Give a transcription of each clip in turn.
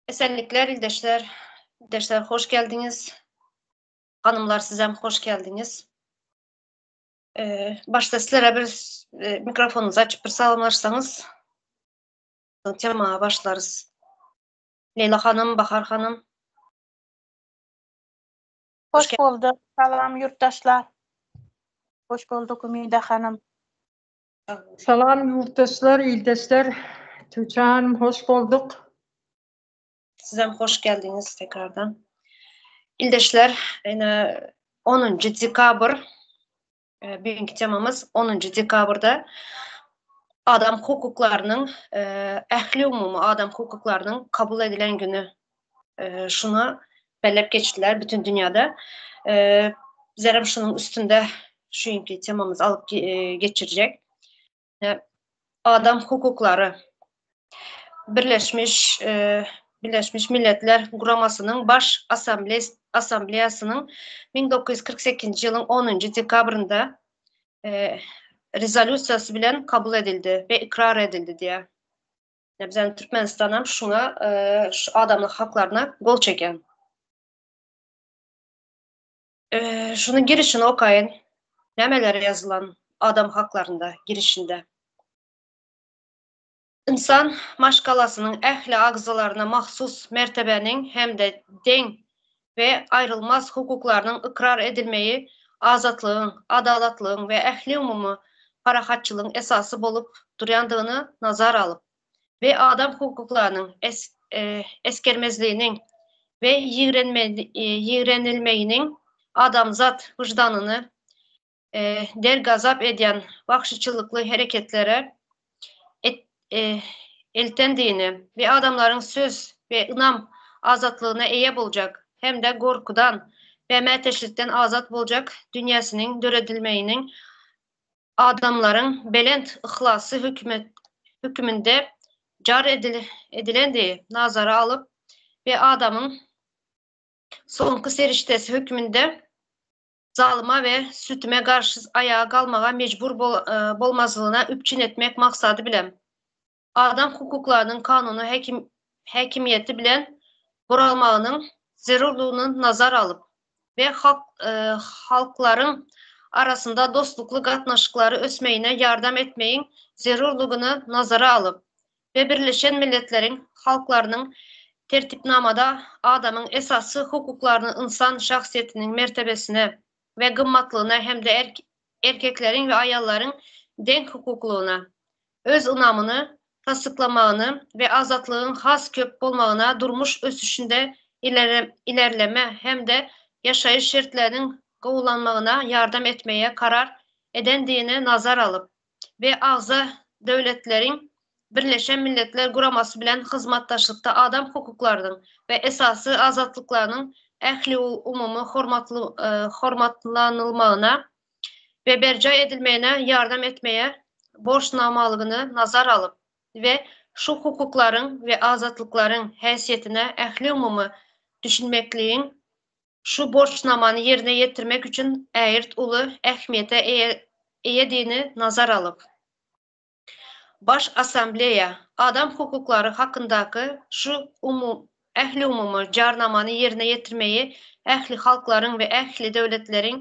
Esenlikler ildeşler. İldeşler hoş geldiňiz. Hanymlar sizem hoş geldiňiz. Başda sizlere bir mikrofonyňyzy açyp bir salamlaşsaňyz soň temaga başlarys. Leýla hanym, Bahar hanym. Hoş bulduk. Salam ýurtdaşlar. Hoş bulduk Umida hanym. Salam ýurtdaşlar, ildeşler. Tuğçe hanym hoş bulduk. Sizem hoş geldiňiz tekrardan. Ildeşler, ine 10-njy dekabr e, bugünkü temamyz 10-njy dekabrda adam hukuklarynyň e, ähli umumy adam hukuklarynyň kabul edilen günü. E, şuna belläp geçdiler bütün dünýäde. E, bizlerem şunuň üstünde şu günkü temamyzy alyp e, geçirjek. E, adam hukuklary Birleşmiş e, Birleşmiş Milletler Guramasynyň Baş Assambleýasynyň 1948-nji ýylyň 10-njy dekabrynda e, rezolýusiýasy bilen kabul edildi we ykrar edildi diýýär. Bizem Türkmenistanam şuňa e, şu adamlyk haklaryna gol çeken. E, şunuň girişini okaýyn. Nämeler ýazylan adam haklarynda girişinde. Ynsan maşgalasynyň ähli agzalaryna mahsus mertebäniň hem-de deň we aýrylmaz hukuklarynyň ykrar edilmegi azatlygyň, adalatlygyň we ähliumumy parahatçylygyň esasy bolup durýandygyny nazara alyp we adam hukuklarynyň esgermezliginiň we ýigrenilmeginiň adamzat wyždanyny dergazap edýän wagşyçylykly hereketlere eltendigini we adamlaryň söz we ynam azatlygyna eýe boljak hem-de gorkudan we mätäçlikden azat boljak dünýäsiniň döredilmeginiň adamlaryň belent yhlasy höküminde jar edilendigi nazara alyp we adamyň soňky serişdesi höküminde zalyma we sütüme garşy aýaga galmaga mejbur bolmazlygyna üpjün etmek maksady bilen, adam hukuklarynyň kanuny häkimiýeti bilen guralmagynyň zerurlygyny nazara alyp we halklaryň arasynda dostlukly gatnaşyklary ösmegine ýardam etmegiň zerurlygyny nazara alyp we Birleşen Milletleriň halklarynyň Tertipnamada adamyň esasy hukuklaryny ynsan şahsyýetiniň mertebesine we gymmatlygyna hem-de erkekleriň we aýallaryň deň hukuklygyna, öz ynamyny tassyklamagyny we azatlygyň has köp bolmagyna durmuş ösüşinde ilerleme hem-de ýaşaýyş şertleriniň gowulanmagyna ýardam etmegi karar edendigini nazar alyp we agza döwletleriň Birleşen Milletler Guramasy bilen hyzmatdaşlykda adam hukuklarynyň we esasy azatlyklarynyň ähliumumy hormatlanylmagyna we berjaý edilmegine ýardam etmegi borçnamalygyny nazara alyp we şu hukuklaryň we azatlyklaryň häsiýetine ähliumumy düşünmekligiň şu borçnamany ýerine ýetirmek üçin ägirt uly ähmiýete eýedigini nazara alyp, Baş Assambleýa adam hukuklary hakyndaky şu ähliumumy Jarnamany ýerine ýetirmegi ähli halklaryň we ähli döwletleriň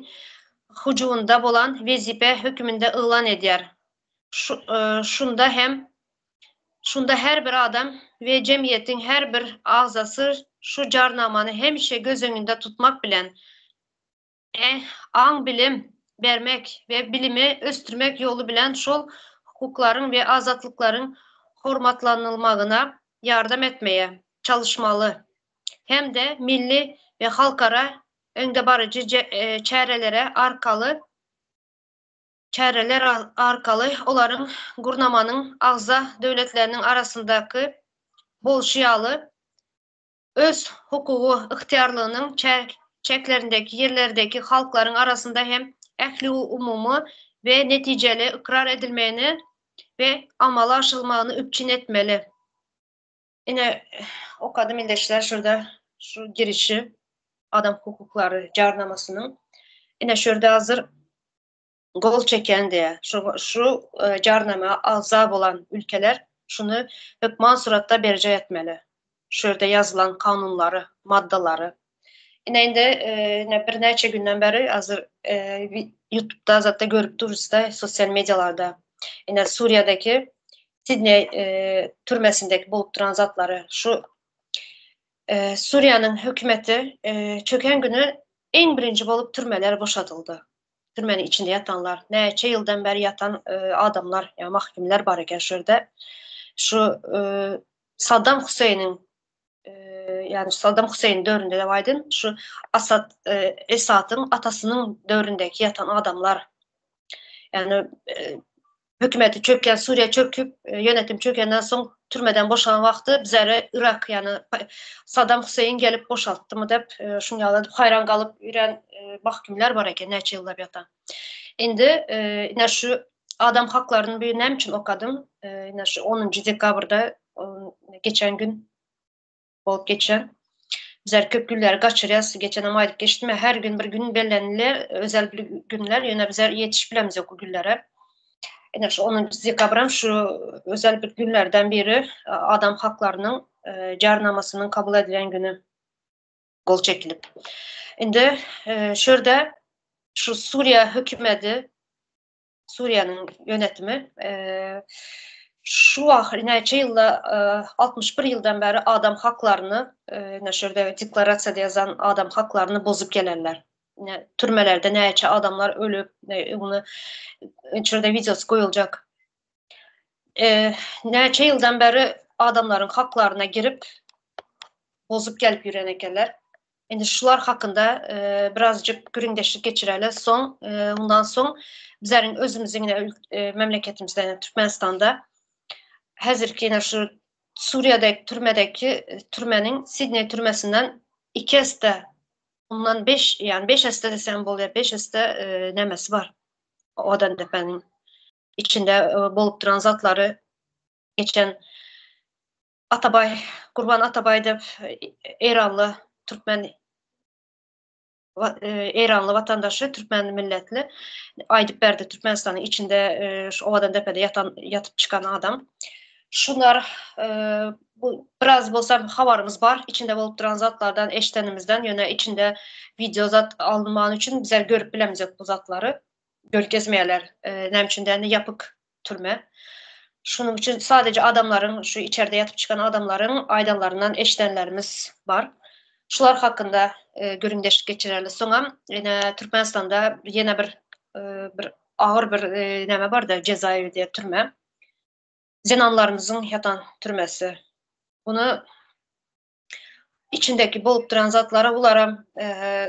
hyjuwynda bolan wezipe höküminde yglan edýär. Şunda hem Şunda her bir adam we jemgyýetiň her bir agzasy şu Jarnamany hemişe göz öňünde tutmak bilen, aň-bilim bermek we bilimi ösdürmek ýoly bilen şol hukuklaryň we azatlyklaryň hormatlanylmagyna ýardam etmegi çalyşmaly hem-de milli we halkara öňdebaryjy çärelere arkaly çäreler arkaly olaryň gurnamanyň agza döwletleriniň arasyndaky bolşy ýaly öz hukugy ygtyýarlygynyň çäklerindeki ýerlerdeki halklaryň arasynda hem ähliumumy we netijeli ykrar edilmegini we amala aşyrylmagyny üpjün etmeli. Ine, okadym ildeşler şurada şu girişi adam hukuklary jarnamasynyň. Ine şu ýerde hazir gol çeken diýe şu şu e, jarnama agza bolan ülkeler şuny hökman suratda berjaý etmeli. Şu ýerde ýazylan kanunlary, maddalary. Ine indi ine birnäçe günden bäri hazir YouTube'da zatda görüp durusda sosial medialarda. Ine Suriýadaki Sidney türmesindeki bolup duran zatlary şu Suriýanyň hökümeti çöken güni iň birinji bolup türmeler boşadyldy. Türmäniň içinde ýatanlar, näçe ýyldan bäri ýatan adamlar, ýa mahkumlar bar eken şu ýerde. Şu Saddam Huseýniň ýagny Saddam Huseýniň döwründe de aýdyn, şu Asad Esadyň atasynyň döwründäki ýatan adamlar. Ýagny hökümeti çökýän Suriýa çöküp, ýönetim çökenden soň türmeden boşan wagty bizlere Yrak ýagny Saddam Huseýin gelip boşaltdymy diýip, şuň ýaly edip haýran galyp ýören mahkumlar bar eken näçe ýyllap ýatan. Indi ine şu adam haklaryny bu näme üçin okadym? Ine şu 10 dekabrda geçen gün bolup geçen. Bizler köp günleri gaçyrýas. Geçenem aýdyp geçdim. Her gün bir gün bellenilýär, özel bir günler. Ýöne bizler ýetişip bilemizok bu günlere. Ine şu 10 dekabram şu özel bir günlerden biri adam haklarynyň jarnamasynyň kabul edilen günü gol çekilip. Indi şu ýerde şu Suriýa hökümeti Suriýanyň ýönetimi şu wagt näçe ýylda 61 ýyldan bäri adam haklaryny ine şu ýerde deklarasiýada ýazan adam haklaryny bozup gelenler. Ine türmelerde näçe adamlar ölüp, ony şu ýerde wideosy goýuljak. Näçe ýyldan bäri adamlaryň haklaryna girip bozup gelip ýören ekenler. Indi şular hakynda birazjyk gürrüňdeşlik geçireli. Soň, mundan soň bizleriň özümiziň ine memleketimizde, ýagny Türkmenistanda häzirki ine şu Suriýadäki türmedäki türmeniň Sidneý türmesinden iki esse, mundan beş, ýagny beş esse desem bolýar, beş esse nämesi bar. Owadandepäniň içinde bolup duran zatlary geçen Atabaý, Gurban Atabaý diýip eýranly türkmen eýranly watandaşy, türkmen milletli aýdyp berdi Türkmenistanyň içinde şu Owadandepede ýatan ýatyp çykan adam. Şular bu biraz bolsa habarymyz bar içinde bolup duran zatlardan eşdenimizden ýöne içinde wideo zat alynmany üçin bizler görüp bilemizok bu zatlary. Görkezmeýärler. Näme üçin diýende ýapyk türme. Şunuň üçin sadece adamlaryň, şu içerde ýatyp çykan adamlaryň aýdanlaryndan eşidenlerimiz bar. Şular hakynda gürrüňdeşlik geçireli. Soňam ýene Türkmenistanda ýene bir bir agyr bir näme barda jezaewi diýen türme. Zenanlarymyzyň ýatan türmesi. Bunu Içindeki bolup duran zatlara bularam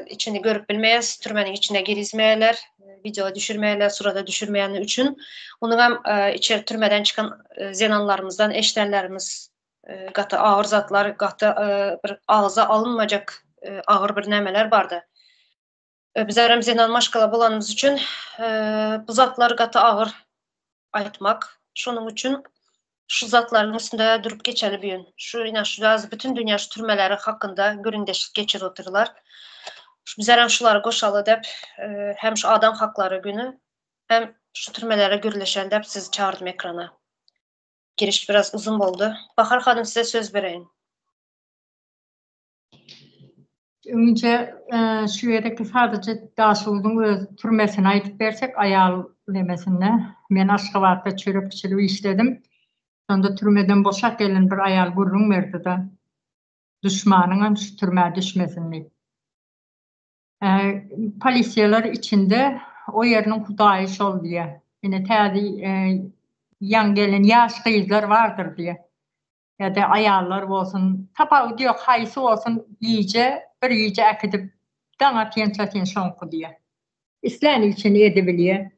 içini görüp bilmeýäs, türmeniň içine girizmeýärler, wideo düşürmeýärler, surata düşürmeýäni üçin. Onuňam içeri türmeden çykan zenanlarymyzdan eşidenlerimiz gaty agyr zatlar, gaty bir agza alynmajak agyr bir nämeler bardy. Bizlerem zenan maşgala bolanymyz üçin bu zatlar gaty agyr aýtmak. Şonuň üçin şu zatlaryň üstünde durup geçeli bu gün. Şu ine şu ýaz bütün dünýä şu türmeleri hakynda gürrüňdeşlik geçirip otyrlar. Bizlerem şulary goşaly dep hem şu adam haklary güni hem şu türmelere gürleşeli dep sizi çagyrdım ekrana. Giriş biraz uzun boldy. Bahar hanym size söz bereýin. Öňünçe şu gezekki sadaja Daşoguzyň öz türmesini aýdyp bersek, aýal nemesinde. Men Aşgabatda çörek bişirip işledim. Şonda türmeden boşap gelen bir aýal gürrüň berdi-de, duşmanyňam şu türmä düşmesin diýip. Polisiýalar içinde o ýeriniň hudaýy şol diýýär. Ine täze ýaňy gelen ýaş gyzlar bardyr diýýär. ýa-da aýallar bolsun, tapawudy ýok, haýsy bolsun gije, bir gije äkidip, daň atýança sen şoňky diýýär. Islän işini edibilýär.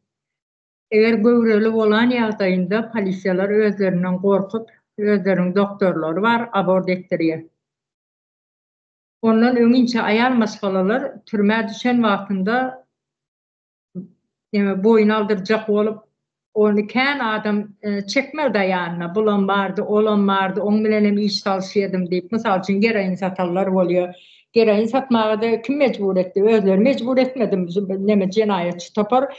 Eger göwreli bolan ýagdaýynda polisiýalar özlerinden gorkup, özleriniň doktorlary bar, abort etdirýär. Ondan öňinçä aýal maşgalalar türmä düşen wagtynda Ýa boýun aldyrjak bolup, ony kän adam çekmezdi ýanyna. Bulam bardy, olam bardy, oň bilenem iş salyşýadym diýip. Mysal üçin, geroin satanlar bolýar. Geroin satmaga-da kim mejbur etdi? Özleri mejbur etmedimi? Neme jenaýatçy topar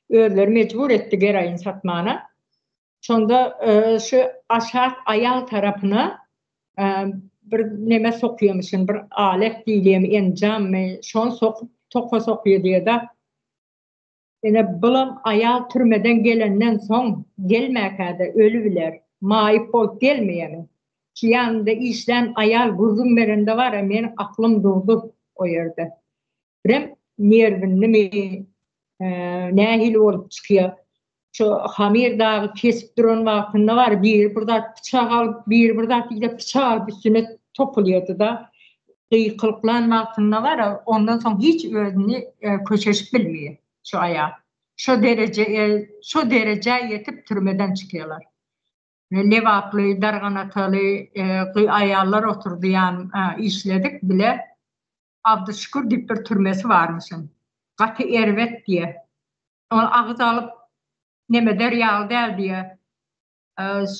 özleri mejbur etdi geroin satmana. Şonda şu aşak aýal tarapyna. bir neme sokýamyşyn, bir alet diýilýärmi, enjammy, şony sokup toka sokýar diýýär-de. Ine, bulam aýal türmeden gelenden soň, gelmäkä-de ölübiler, maýyp bolup gelmeýärmi? Şu ýanynda işlän aýal gürrüň berende bar-a, meniň aklym durdy o ýerde. Birem nerwinlimi, nähili bolup çykýar. Şu Hamir dagy kesip duran wagtynda bar, biri bir zat pyçak alyp, biri bir zat diýip pyçak alyp üstüne topulýardy-da. Gykylyklan wagtynda bar, ondan soň hiç özüni köşeşip bilmeýär şu aýal. Şo dereje, şo derejä ýetip türmeden çykýarlar. Lebaply, Darganataly aýallar oturdy ýan işledik bile. Abdyşükür diýip bir türmesi barmyşyn. Gaty erbet diýýär. Ol agyz alyp nemeder ýaly däl diýýär.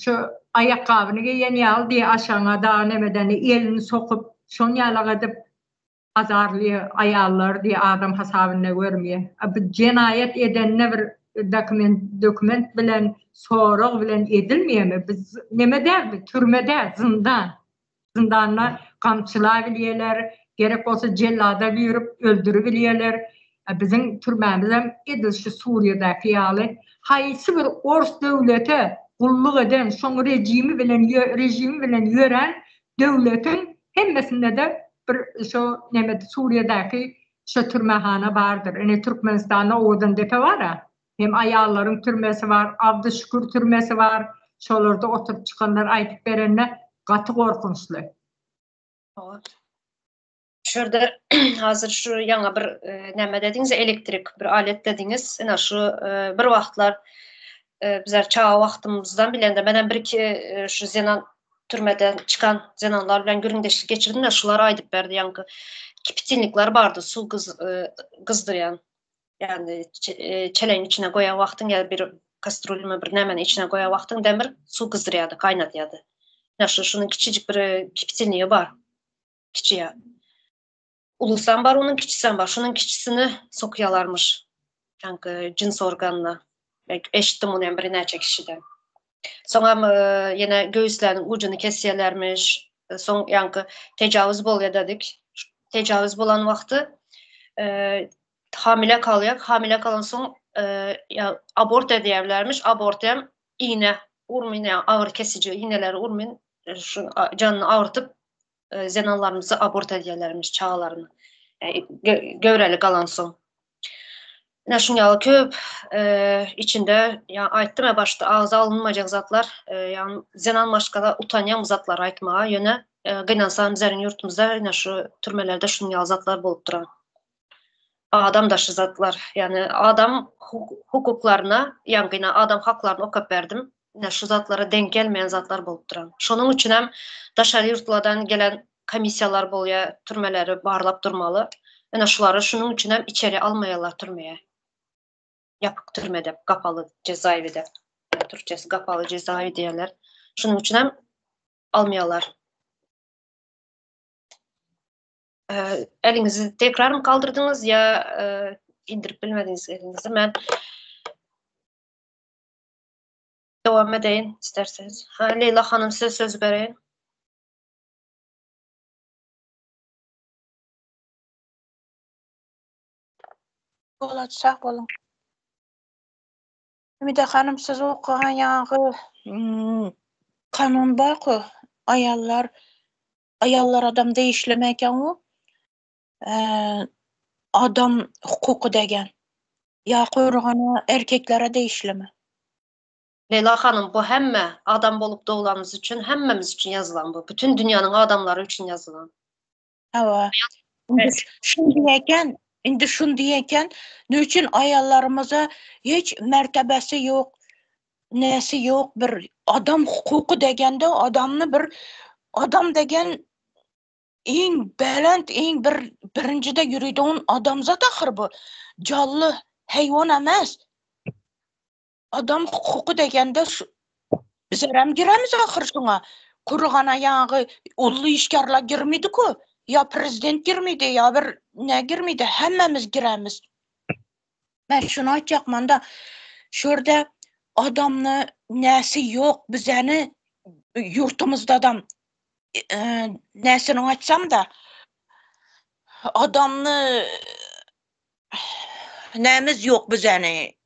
Şu aýakgabyny geýen ýaly diýýär aşagyňa dagy nemeden elini sokup şon ýalak edip azarlyýar aýallary diýýär adam hasabynda görmeýär. A bu jenaýat edende bir dokument dokument bilen sorag bilen edilmeýärmi? Bu neme däl bu türme däl zyndan. Zyndanda gamçylabilýärler, gerek bolsa jellada buýrup öldüribilýärler. Biziň türmämizem edil şu Suriýadäki ýaly haýsy bir ors döwlete gulluk eden, şoň rejimi bilen režimi bilen ýörän döwletiň hemmesinde-de bir şo neme Suriýadäki şo türmehana bardyr. Ine Türkmenistanda Owadandepe bar-a. Hem aýallaryň türmesi bar, Abdyşükür türmesi bar. Şolarda oturyp çykanlar aýdyp berende gaty gorkunçly. Şu ýerde hazir şu ýaňa bir näme dediňiz elektrik bir alet dediňiz. Ine şu bir wagtlar bizler çaga wagtymyzdan bilende menem bir iki şu zenan türmeden çykan zenanlar bilen gürrüňdeşlik geçirdim-de şular aýdyp berdi ýaňky kipitilnikler bardy suw gyzdyrýan. Ýagny çelegiň içine goýan wagtyň ýa bir kastrulmy bir nämeni içine goýan wagtyň demir suw gyzdyrýardy, gaýnadýardy. Ýa şu şunuň kiçijik bir kipitilnigi bar. Kiçi ýa. Ulusam bar, onuň kiçisem bar. Şunuň kiçisini sokýarlarmyş. Ýaňky jyns organyna. Men eşitdim muny hem birnäçe kişiden. Soňam ýene göwüsleriniň ujuny kesýärlermiş. Soň ýaňky tejawüz bolýar dedik. Tejawüz bolan wagty hamile kalýar. Hamile kalan soň ýa abort edýärlermiş. Abort hem iğne urmyn, ýa agyr kesiji iğneleri urmyn, şu janyny agyrtyp zenanlarymyzy abort edýärlermiş çagalaryny. Göwreli galan soň. Ine şuň ýaly köp içinde ýa aýtdym-a başda agza alynmajak zatlar, ýagny zenan maşgala utanýan bu zatlary aýtmaga, ýöne gynansam bizleriň ýurtumyzda ine şu türmelerde şunuň ýaly zatlar bolup duran. Adam daşy zatlar, ýagny adam hukuklaryna, ýagny ine adam haklaryny okap berdim, ine şu zatlara deň gelmeýän zatlar bolup duran. Şonuň üçinem daşary ýurtlardan gelen komissiýalar bolýar, türmeleri barlap durmaly. Ine şulary şunuň üçinem içeri almaýarlar türmeye. Ýapyk türmede, kapaly cezaewi-de. Türkçesi kapaly cezaewi diýerler. Şunuň üçinem almaýarlar. Eliňizi tekrar mı kaldyrdyňyz ýa indirip bilmediňiz eliňizi? Men dowam edeýin isterseniz. Ha, Leýla hanym size söz bereýin. Bolat sag boluň. Ümide hanym siz okagan ýaňky hmm, kanun barky aýallar aýallar adam degişleme eken o. Adam hukuky degen. Ýa gurgana erkeklere degişlimi? Leýla hanym bu hemme adam bolup doglanymyz üçin hemmemiz üçin ýazylan bu. Bütün dünýäniň adamlary üçin ýazylan. Hawa. Indi şun diýeken, indi şun diýeken, ne üçin aýallarymyza hiç mertebesi ýok, nesi ýok bir adam hukuky degende adamny bir adam degen iň belent, iň bir birinjide ýörüdon adamzat ahyr bu. Janly heýwan emes. Adam hukuky degende şu bizlerem giremiz ahyr şuňa. Kurgana ýagy uly işgärler girmedi-ku. Ýa prezident girmedi, ýa bir ne girmedi, hemmemiz giremiz. Men şuny aýtjakman-da, şu ýerde adamny näsi ýok, bizeni ýurtumyzda adam. näsini aýtsam-da, adamny nämiz ýok bizäni.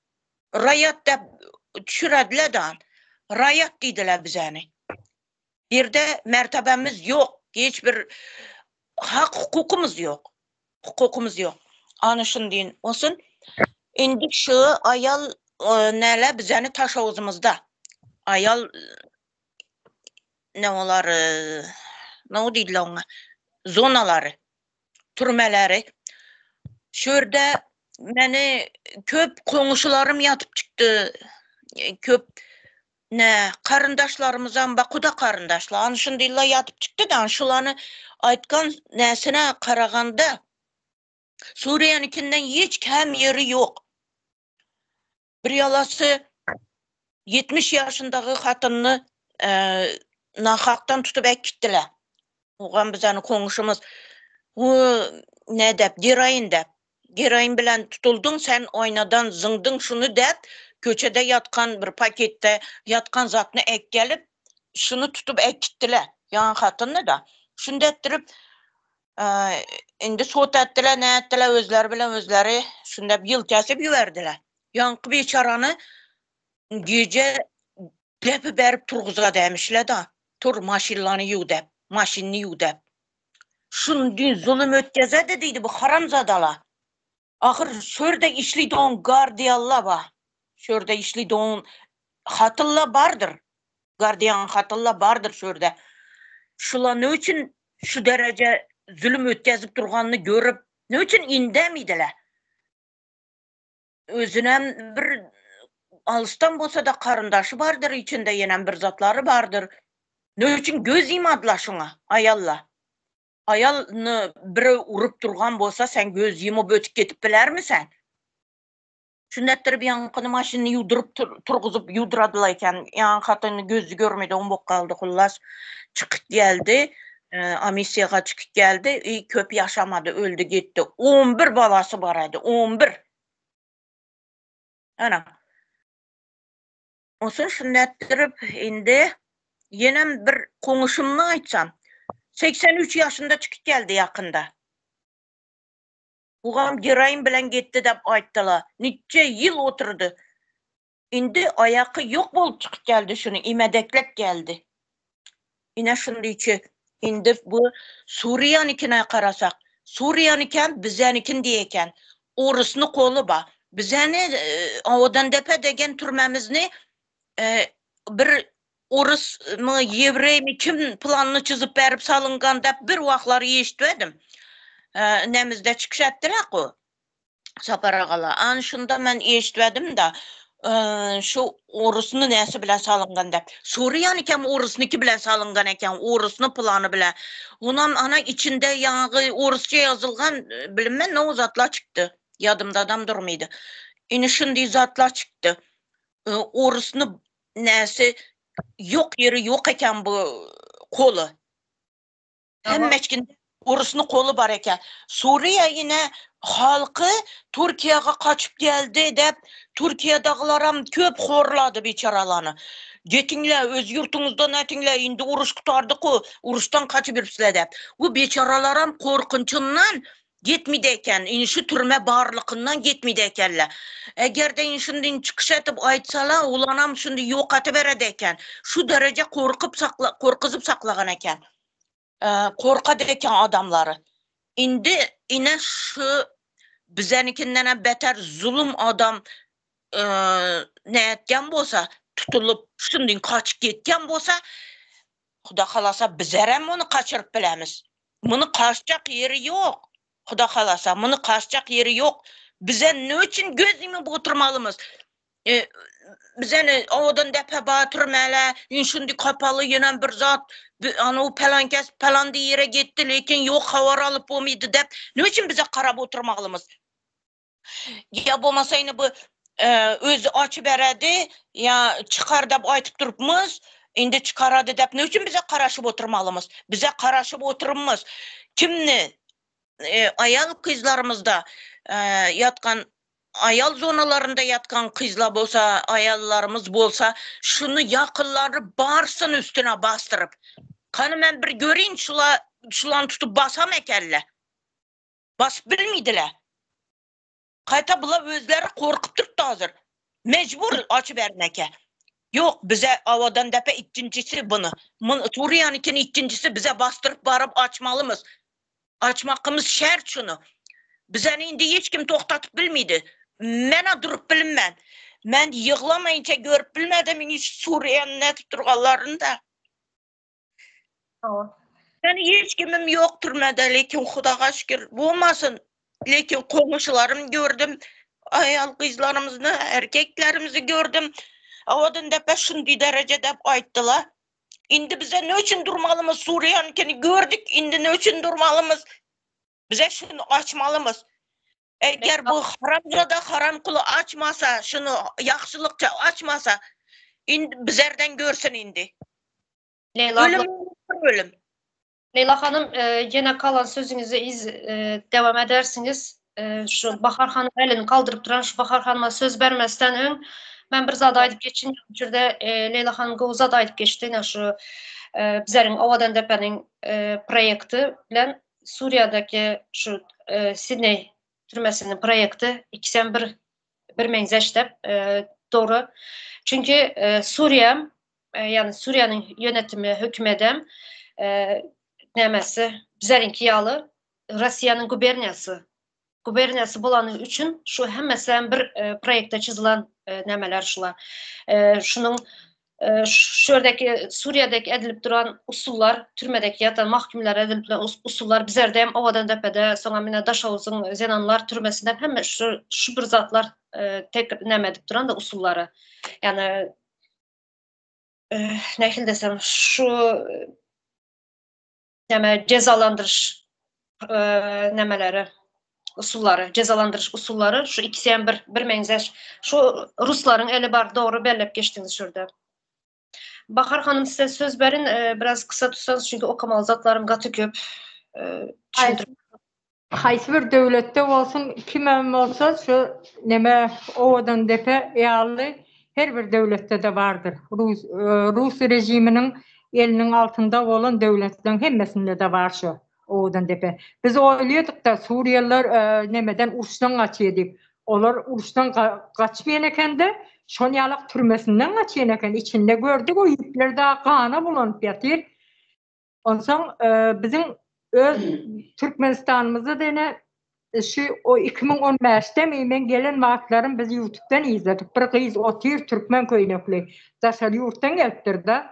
Raýat dep düşürediler-de. Raýat diýdiler bizäni. Ýerde mertebemiz ýok, hiç bir hak hukukymyz ýok. Hukukymyz ýok. Ana şuny diýin. Olsun indi şu aýal näle bizäni taşawuzymyzda. Aýal ne olar ne diýdiler oňa? Zonalary, türmeleri. Şu ýerde meni köp goňşularym ýatyp çykdy. Köp Ne, garyndaşlarymyzam bar, guda garyndaşlar. Ana şundylla ýatyp çykdy-da, şulany aýtgan näsine garaganda, Suriýanikinden hiç kem ýeri ýok. Bir ýalasy 70 ýaşyndaky hatynyny nahakdan tutup äkitdiler. Ogam bizani goňşumyz. Bu ne dep, geroin dep. Geroin bilen tutuldyň sen oýnadan zyňdyň şuny dep, köçede ýatkan bir paketde ýatkan zatny äkgelip, şuny tutup äkitdiler. Ýaňy hatynyny-da. Şuny depdirip, indi sud etdiler, ne etdiler özleri bilen özleri şuny dep ýyl kesip ýüberdiler. Ýaňky biçarany gije depi berip turguzga demişler-da. Tur maşynlany ýuw dep, maşynyny ýuw dep. Şuny zulum ötkezedi diýdi bu haramzadalar. Ahyr şörde işlidon gardiýanlar bar. Şörde işlidon hatynlar bardyr. Gardiýan hatynlar bardyr şörde. Şular ne üçin şu dereje zulum ötkezip durganyny görüp, ne üçin indemidiler? Özünem bir alysdan bolsa-da garyndaşy bardyr, içinde ýenem bir zatlary bardyr. Ne üçin göz ýymadylar şoňa, aýalla? Aýalyny birew urup durgan bolsa, sen göz ýymyp ötüp ketip bilermi sen? Şundatdyryp ýaňkyny maşynyny ýuwduryp turguzyp ýuwduradylar eken. Ýaňky hatyny gözi görmedi, oň bok galdy hullas. Çykyp geldi, amissiýaga çykyp geldi, i köp ýaşamady, öldi gitdi. On bir balasy bar edi, on bir. Ana. Onsoň şundatdyryp indi ýenem bir goňşumny aýtsam, 83 ýaşynda çykyp geldi ýakynda. Bugam geroin bilen gitdi dep aýtdylar. Niçe ýyl oturdy. Indi aýaky ýok bolup çykyp geldi şuny imedeklep geldi. Ine şundyçy indi bu Suriýanikine garasak, Suriýanikem bizänikin diýe eken. Orusny goly bar. Bizäni Owadandepe degen türmämizni bir orusmy, ýewreými kim planyny çyzyp berip salyngan dep bir wagtlar eşitmedim. Nemizde çykyş etdiler-ku. Sapar agala. An şunda men eşitmedim-de, şu orusny näsi bilen salyngan dep. Suriýanykem orusnyky bilen salyngan eken, orusny plany bilen. Onam ana içinde ýaňy orusça ýazylgan bilinmän ne o zatlar çykdy. Ýadymdadam durmydy. Ine şundy zatlar çykdy. Orusny näsi ýok ýeri ýok eken bu koly. Hemmeçkin orusny koly bar eken. Suriýa ine halky Türkiýäge gaçyp geldi dep Türkiýedagylaram köp horlady biçaralany. Getiňle öz ýurtuňyzdan ätiňle indi uruş gutardyku uruşdan gaçyp ýürüpsizler dep. Bu biçaralaram korkunçyndan Gitmidi eken, indi şu türme barlykyndan gitmidi ekenler. Eger-de indi şuny çykyş edip aýtsalar, olanam şuny ýok etiberedi eken. Şu dereje gorkup sakla, gorkuzyp saklagan eken. Gorkady eken adamlary. Indi ine şu bizenikindenem beter zulum adam ne etgen bolsa, tutulyp şundan kaçyp gitgen bolsa, Huda halasa bizerem ony kaçyryp bilemiz. Muny kaçjak ýeri ýok. Huda halasa, muny kaçjak ýeri ýok. Bize ne üçin göz ýumup oturmalymyz? E, bize ne owadan depe bar türmele, ýün şundi kapaly ýenem bir zat, anu pelan kes pelan ýere gitdi, lekin ýok habar alyp bolmady dep, ne üçin bize garap oturmalymyz? Ýa bolmasa indi bu özi açyp beredi, ýa çykar dep aýtyp durupmyz, indi çykarady dep ne üçin bize garaşyp oturmalymyz? Bize garaşyp oturmaz. Kimni aýal gyzlarymyzda ýatgan aýal zonalarynda ýatgan gyzlar bolsa, aýallarymyz bolsa, şuny ýakynlary barsyn üstüne basdyryp. Kany men bir göreýin şula şulany tutup basam ekelle. Basyp bilmeydiler. Gaýta bular özleri gorkup durupdy hazir. Mejbur açybermeke. Ýok bize Owadandepe ikkinjisi buny. Muny Suriýanyňkini ikkinjisi bize basdyryp baryp açmalymyz. Açmakymyz şert şuny. Bizeni indi hiç kim togtatyp bilmeydi. Menä durup bilinmän. Men ýyglamaýynça görüp bilmedim hiç Suriýany nädip durganlaryny da. Hawa. Meni hiç kimim ýok türmede, lekin Hudaga şükür bolmasyn. Lekin goňşularym gördüm, aýal gyzlarymyzy, erkeklerimizi gördüm. Owadan depe şundy derejede aýtdylar. Indi bize ne üçin durmalymyz Suriýanyňkyny gördük, indi ne üçin durmalymyz? Bize şuny açmalymyz. Eger bu haramzada haramkuly açmasa, şuny ýagşylykça açmasa, indi bizerden görsün indi. Leýla Ölüm bir ölüm. Leýla hanym, ýene kalan sözüňizi iz dewam edersiňiz. Şu Bahar hanym elini galdyryp duran şu Bahar hanyma söz bermezden öň men bir zat aýdyp geçin. Şu ýerde Leýla hanym gowy zat aýdyp geçdi. Ine şu bizleriň Owadandepeniň proýekti bilen Suriýadaki şu Sidneý türmesiniň proýekti ikisem bir bir meňzeş dep dogry. Çünki Suriýa ýagny Suriýanyň ýönetimi hökümedem nämesi bizleriňki ýaly Russiýanyň guberniýasy guberniýasy bolany üçin şu hemmesi bir proýektde çyzylan nämeler şular. Şunuň şu ýerdeki Suriýadaki edilip duran usullar, türmedeki ýatan mahkumlara edilip duran usullar bizlerde hem Owadandepede, soňam ine Daşoguzyň zenanlar türmesinde hemme şu şu bir zatlar tek näme edip duran da usullary. Ýagny nähili desem şu näme jezalandyryş nämeleri usullary, jezalandyryş usullary şu ikisi hem bir bir meňzeş. Şu ruslaryň eli bar, dogry bellep geçdiňiz şurada. Bahar hanym size söz berin, biraz kısa tutsanız çünki okamaly zatlarym gaty köp. Haýsy bir döwletde bolsun, kimem bolsa şu neme Owadandepe ýaly her bir döwletde-de bardyr. Rus rus režiminiň eliniň altynda bolan döwletleriň hemmesinde-de bar şu Owadandepe. Biz oýlaýardyk-da suriýalylar nemeden uruşdan gaçýar diýip. Olar uruşdan gaçmaýan eken-de, şon ýalak türmesinden gaçýan eken. Içinde gördük o ýüpler dagy gana bulanyp ýatyr. Onsoň biziň öz Türkmenistanymyzda-da ine şu o 2015-demi men gelen wagtlarym biz ýutubdan izledik. Bir gyz otyr türkmen köýnekli. Daşary ýurtdan gelipdir-de.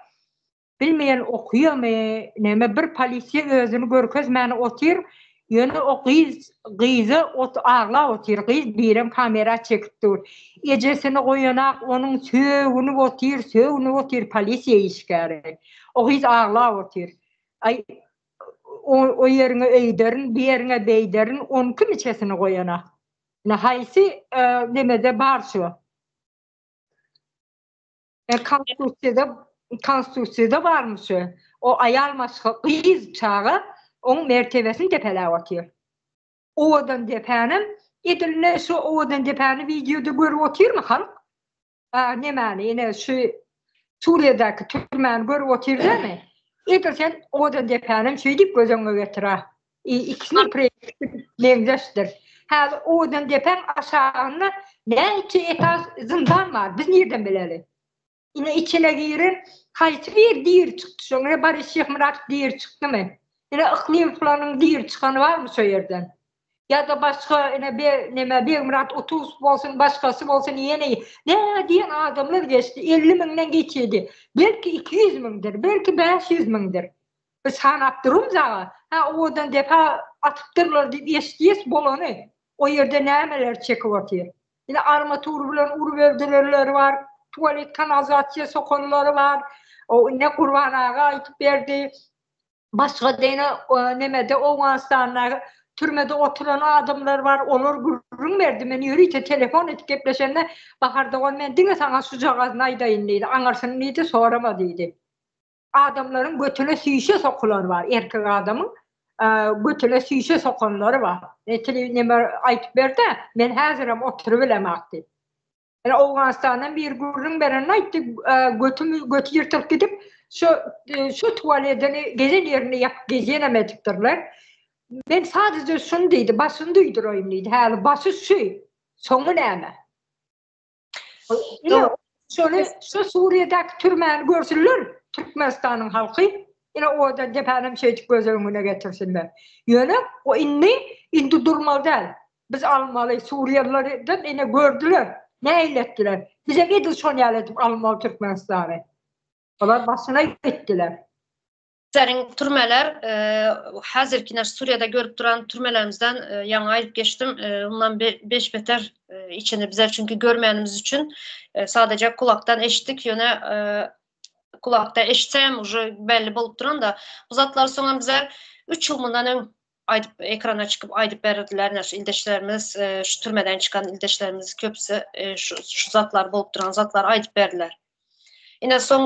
Bilmeýän okuýamy, näme bir polisiýa özüni görkezmäni otyr. Ýöne o gyz gyza ot aglap otyr. Gyz birem kamera çekip dur. Ejesini goýanak onuň sögünip otyr, sögünip otyr polisiýa işgäri. O gyz aglap otyr. Aý o o ýeriňe öýderin, bu ýeriňe beýderin, on kim içesini goýanak. Ine haýsy nemede bar şu. E konstitusiýada konstitusiýada barmy şu? O aýal maşga gyz çaga oň mertebesini depeläp otyr. Owadan depänem edil ine şu owadan depäni wideoda görüp otyrmy halk? A nemäni ine şu Suriýadaky türmäni görüp otyr dämi? Edil sen owadan depänem şeýdip göz öňüňe getir a. Ikisiniň proýekti meňzeşdir. Häzir Owadan depäň aşagynda näçe etaž zyndan bar, biz nirden bileli? Ine içine giren haýsy biri diri çykdy şoň? Ine Boris Şyhmyradow diri çykdymy? Ine Yklym pylanyň diri çykany barmy şo ýerden? Ýa-da başga ine be neme Begmyrat Otuzow bolsun, başgasy bolsun ýene nä diýen adamlar geçdi, 50 müňden geçýedi. Belki 200 müňdir, belki 500 müňdir. Biz sanap durumyz aga. Hä owadan depa atypdyrlar diýip eşidýäs bolany. O ýerde nämeler çekip otyr. Ine armatur bilen urup öldürenleri bar, tualet kanalizasiýa sokanlary bar. O ine Gurban aga aýtyp berdi. Başga-da ine nemede Owganystanda türmede oturan adamlar bar, olar gürrüň berdi. Men ýörite telefon edip gepleşende Bahar dogan men diňe saňa şujagazyny aýdaýyn diýdi. Aňyrsyny diýdi sorama diýdi. Adamlaryň götüne süýşe sokulany bar, erkek adamyň götüne süýşe sokanlary bar. Netili neme aýtyp berdi, men häzirem oturybilemok diýip. Ine Owganystandan biri gürrüň berenini aýtdy, götüm göti ýyrtylyp gidip, Şu şu tualedini gezen ýerinde ýapyp gezýänem edipdirler. Men sadece şuny diýdi, başyny duýduraýyn diýdi. Häli başy şu, soňy näme? Ine, şony şu Suriýedäki türmäni görsünler Türkmenistanyň halky. Ine owadan depänem şeýdip göz öňüne getirsinler. Ýöne o indi indi durmaly däl. Biz almaly Suriýalylardan ine gördüler. Nähili etdiler. Bizem edil şony ýaly edip almaly Türkmenistany. Olar başyna gitdiler. Bizleriň türmeler häzirki ine Suriýada görüp duran türmelerimizden ýaňy aýdyp geçdim. Ondan beş beter içini bizler çünki görmänimiz üçin sadaja kulakdan eşitdik. Ýöne kulakda eşitsem uje belli bolup duran-da. Bu zatlary soňam bizler 3 ýyl mundan öň aýdyp ekrana çykyp aýdyp berdiler. Ine şu ildeşlerimiz, şu türmeden çykan ildeşlerimiz köpüsi şu şu zatlar bolup duran zatlary aýdyp berdiler. Ine soň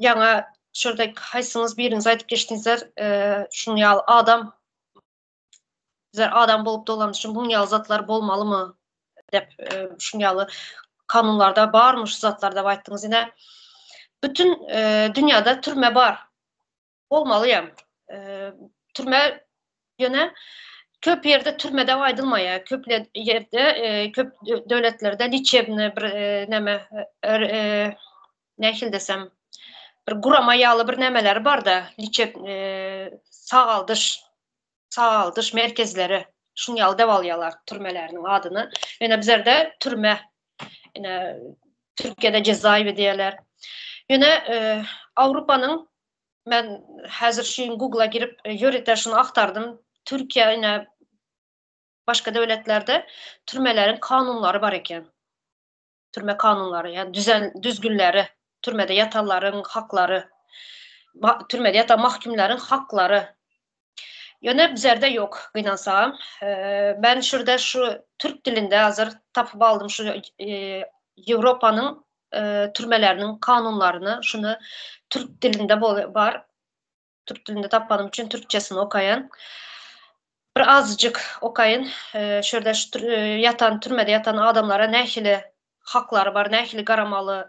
ýaňa şurada haýsyňyz biriňiz aýdyp geçdiňizler, şuň ýaly adam bizler adam bolup dolan üçin buň ýaly zatlar bolmalymy dep şuň ýaly kanunlarda barmy şu zatlar dep aýtdyňyz. Ine bütün dünýäde türme bar. Bolmaly hem. Türme ýöne köp ýerde türme dep aýdylmaýar. Köp ýerde, köp döwletlerde liçebny bir näme nähili desem bir gurama ýaly bir nämeleri bar-da, liçeb sagaldyş sagaldyş merkezleri şuň ýaly dep alýarlar türmeleriniň adyny. Ýöne bizlerde türme ine Türkiýede cezaewi diýerler. Ýöne Awrupanyň Men häzir şu gün Google-a girip ýörite şuny agtardym. Türkiýe ine başga döwletlerde türmeleriň kanunlary bar eken. Türme kanunlary, ýagny düzen düzgünleri, türmede ýatanlaryň haklary, türmede ýatan mahkumlaryň haklary. Ýöne bizlerde ýok, gynansagam. Ben şurada şu türk dilinde hazir tapyp aldym şu Ýewropanyň türmeleriniň kanunlaryny şuny türk dilinde bar. Türk dilinde tapanym üçin türkçesini okaýan. Bir azajyk okaýyn. Şu ýerde şu ýatan türmede ýatan adamlara nähili haklary bar, nähili garamaly,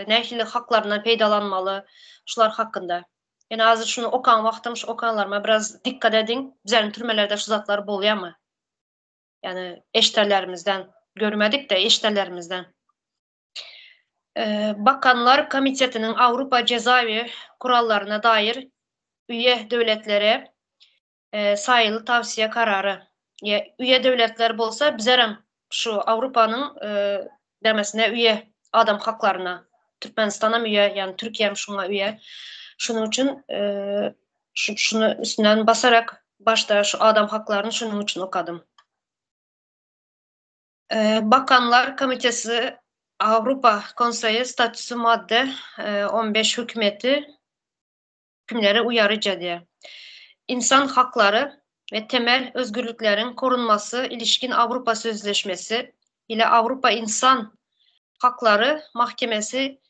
nähili haklaryndan peýdalanmaly şular hakynda. Ýöne hazir şuny okan wagtym şu okanlaryma biraz dikkat ediň. Bizleriň türmelerde şu zatlar bolýarmy? Ýagny eşdenlerimizden, görmedik-de eşdenlerimizden. Bakanlar komitetiniň Awrupa jezaewi kurallaryna dair üye döwletlere saýyly tawsiýe karary. Üye döwletler bolsa bizerem şu Awrupanyň demesine üye adam haklaryna. Türkmenistanam üye, ýagny Türkiýem şuňa üye. Şunuň üçin şuny üstünden basarak başda şu adam haklaryny şunuň üçin okadym. Bakanlar Komitesi Awrupa Konseýi statüsü madde 15 hökümeti hükümlere uýaryja diýýär. Insan haklary we temel özgürlikleriň korunmasy ilişkin Awrupa Sözleşmesi ile Awrupa Insan haklary mahkemesi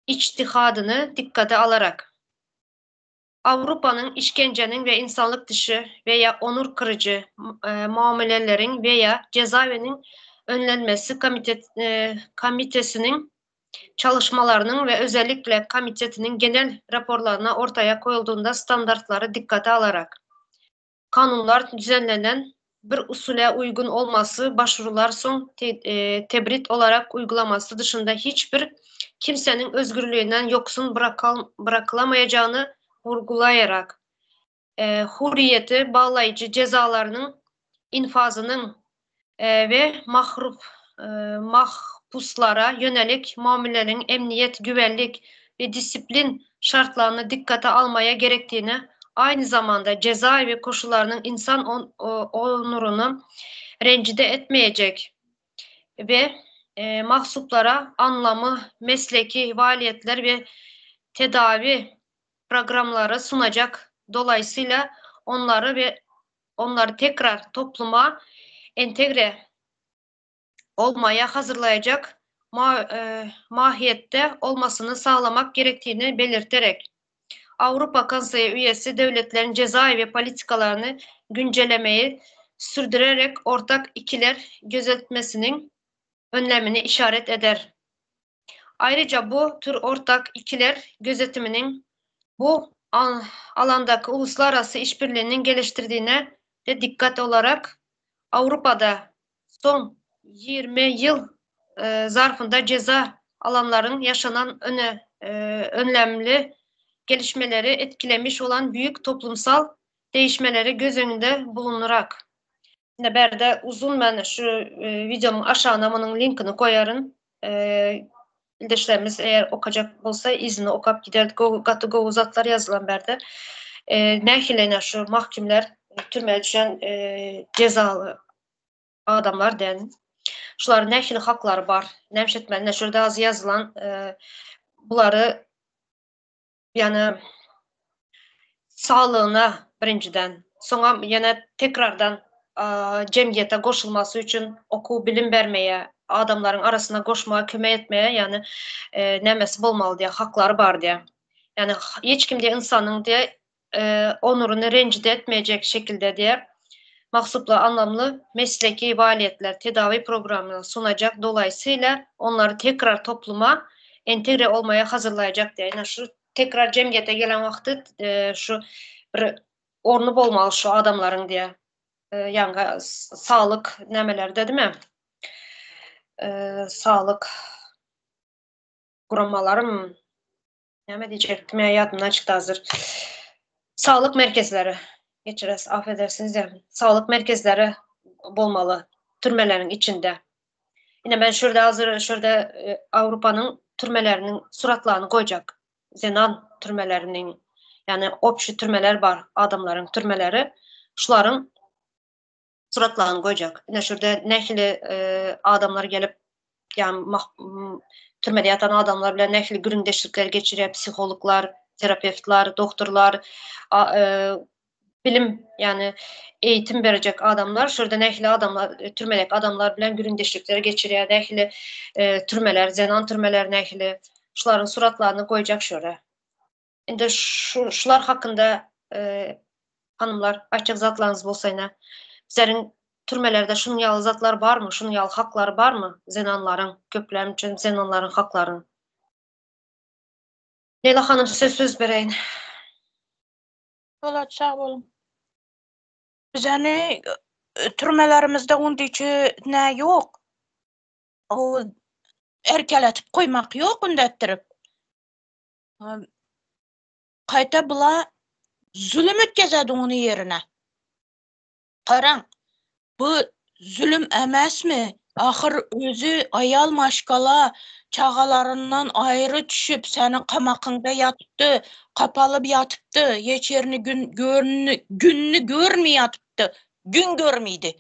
içtihadyny dikkate alarak. Awrupanyň işkenjeniň we ynsanlyk dyşy we ýa onur kyryjy muameleleriň we ýa jezaewiniň önlenmesi komitesiniň çalyşmalarynyň we özellikle komitetiniň genel raporlaryna ortaýa koýuldygynda standartlary dikkate alarak. Kanunlar düzenlenen bir usule uýgun olmasy başwurular soň tebrit olarak uýgulamasy dışynda hiç bir kimseniň özgürlüginden ýoksun bırakylamaýajagyny wurgulaýarak, hurriýeti baglaýjy jezalarynyň infazynyň we mahpuslara ýönelik muameleliň emniýet, güvenlik we disiplin şartlaryny dikkate almaýa gerekdigini, aýny zamanda jezaewi koşullarynyň ynsan onuryny renjide etmeýejek we mahsuplara anlamy mesleki faaliyetler we tedawi programlary sunajak, dolaýsyla onlary we onlary tekrar topluma entegre olmaýa hazyrlaýjak mahiýetde olmasyny saglamak gerekdigini belirterek, Awrupa Konseýi üýesi döwletleriň jezaewi politikalaryny günjelemeyi sürdürerek ortak ikiler gözeltmesiniň önlemini işaret eder. Ayrıca bu tür ortak ikiler gözetiminiň bu alandaky uluslararası işbirliginiň geliştirdiğine de dikkat olarak Awrupada soň 20 ýyl zarfynda ceza alanlaryň yaşanan öne önlemli gelişmeleri etkilemiş olan büyük toplumsal değişmeleri göz öňünde bulundurak. Ine bärde uzun men şu wideomyň aşagyna munuň linkini goýaryn. Ildeşlerimiz eger okajak bolsa yzyny okap gider. Gaty gowy zatlar ýazylan bärde. Nähili ine şu mahkumlar türmä düşen jezaly adamlar däl. Şularyň nähili haklary bar? Näme etmeli? Ine şurada az ýazylan bulary ýani saglygyna birinjiden, soňam ýene tekrardan jemgyýete goşulmasy üçin okuw bilim bermeye, adamlaryň arasyna goşmaga kömek etmeye ýani nämesi bolmaly diýe, haklary bar diýe. Ýani hiç kim diýe ynsanyň diýe onuryny renjide etmejek şekilde diýe maksutly anlamly mesleki faaliyetler, tedawi programyny sunacak dolayısıyla onlary tekrar topluma entegre olmaya hazırlayacak diýe. Ýani şu tekrar jemgyýete gelen wagty şu bir orny bolmaly şu adamlaryň diýe. Ýaňy saglyk nämelerde dime? Saglyk guramalarym näme diýjekdim ýa ýadymdan çykdy hazir. Saglyk merkezleri geçirers, affedersiniz ya. Saglyk merkezleri bolmaly türmeleriň içinde. Ine men şurada hazir şurada Awrupanyň türmeleriniň suratlaryny goýjak. Zenan türmeleriniň, ýagny obşi türmeler bar, adamlaryň türmeleri. Şularyň suratlaryny goýjak. Ine şurada nähili adamlar gelip, ýagny türmede ýatan adamlar bilen nähili gürrüňdeşlikler geçirýär, psihologlar, terapewtler, doktorlar, bilim, ýagny eýitim berjek adamlar, şurada nähili adamlar, türmedeki adamlar bilen gürrüňdeşlikler geçirýär, nähili türmeler, zenan türmeler nähili, şularyň suratlaryny goýjak şöyle. Indi şu şular hakynda hanymlar aýtjak zatlaryňyz bolsa ine, bizleriň türmelerde şunuň ýaly zatlar barmy, şunuň ýaly haklary barmy zenanlaryň, köplenç zenanlaryň haklaryň? Leýla hanym size söz bereýin. Bolat sag boluň. Bizeni türmelerimizde ondiçe nä ýok. O erkeletip goýmak ýok undetdirip. Gaýta bula zulüm ötkezedi ony ýerine. Garaň, bu zulüm emesmi? Ahyr özi aýal maşgala çagalaryndan aýry düşüp seniň kamakyňda ýatypdy, kapalyp ýatypdy, hiç ýerini gün görni gününi görmi ýatypdy, gün görmidi.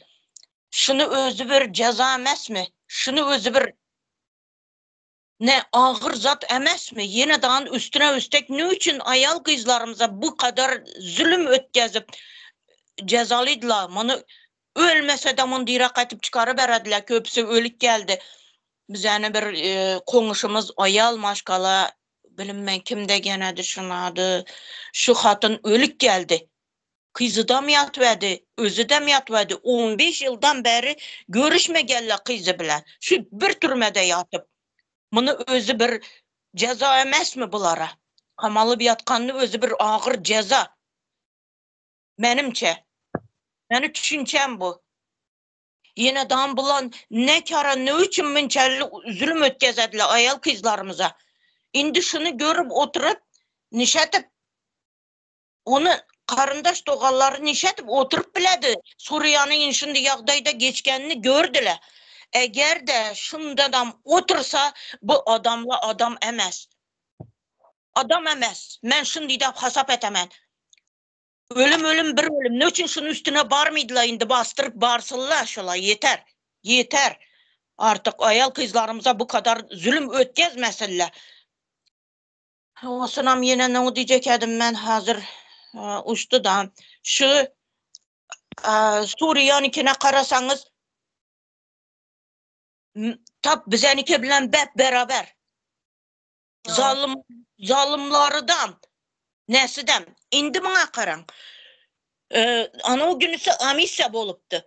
Şuny özi bir jeza emesmi? Şuny özi bir ne agyr zat emesmi? Ýene dan üstüne üstek ne üçin aýal gyzlarymyza bu kadar zulüm ötkezip jezalydylar? Muny ölmese de muny dira gaýtyp çykaryberediler. Köpüsi ölüp geldi. Bizäni bir koňuşymyz aýal maşgala bilinmen kimde genedi şunady. Şu hatyn ölüp geldi. Kyzydam ýatyberdi, özüdem ýatyberdi. 15 ýyldan bäri görüşmegenler kyzy bilen. Şu bir türmede ýatyp. Muny özi bir jeza emesmi bulara? Kamalyp ýatkanyny özi bir agyr jeza. Menimçe. Meni düşünçem bu. Ýene dam bulan ne kara ne üçin munçally zulüm ötkezediler aýal kyzlarymyza. Indi şuny görüp oturyp nişetip Ony garyndaş doganlary nişedip oturyp biledi? Suriýanyň şundy ýagdaýda geçgenini gördüler. Eger-de şundadam otursa bu adamla adam emes. Adam emes. Men şundy dap hasap etemen. Ölüm ölüm bir ölüm. Ne üçin şunuň üstüne barmydylar indi basdyryp barsynlar şolar ýeter. Ýeter. Artyk aýal gyzlarymyza bu kadar zulüm ötkezmesinler. Osunam ýene ne diýjek edim men hazir uçdy da. Şu Suriýanyňkine garasaňyz tap bizeniki bilen bep beraber. Zalym zalymlarydan nesidem. Indi muňa garaň. Ana o günüsi amissiýa bolupdy.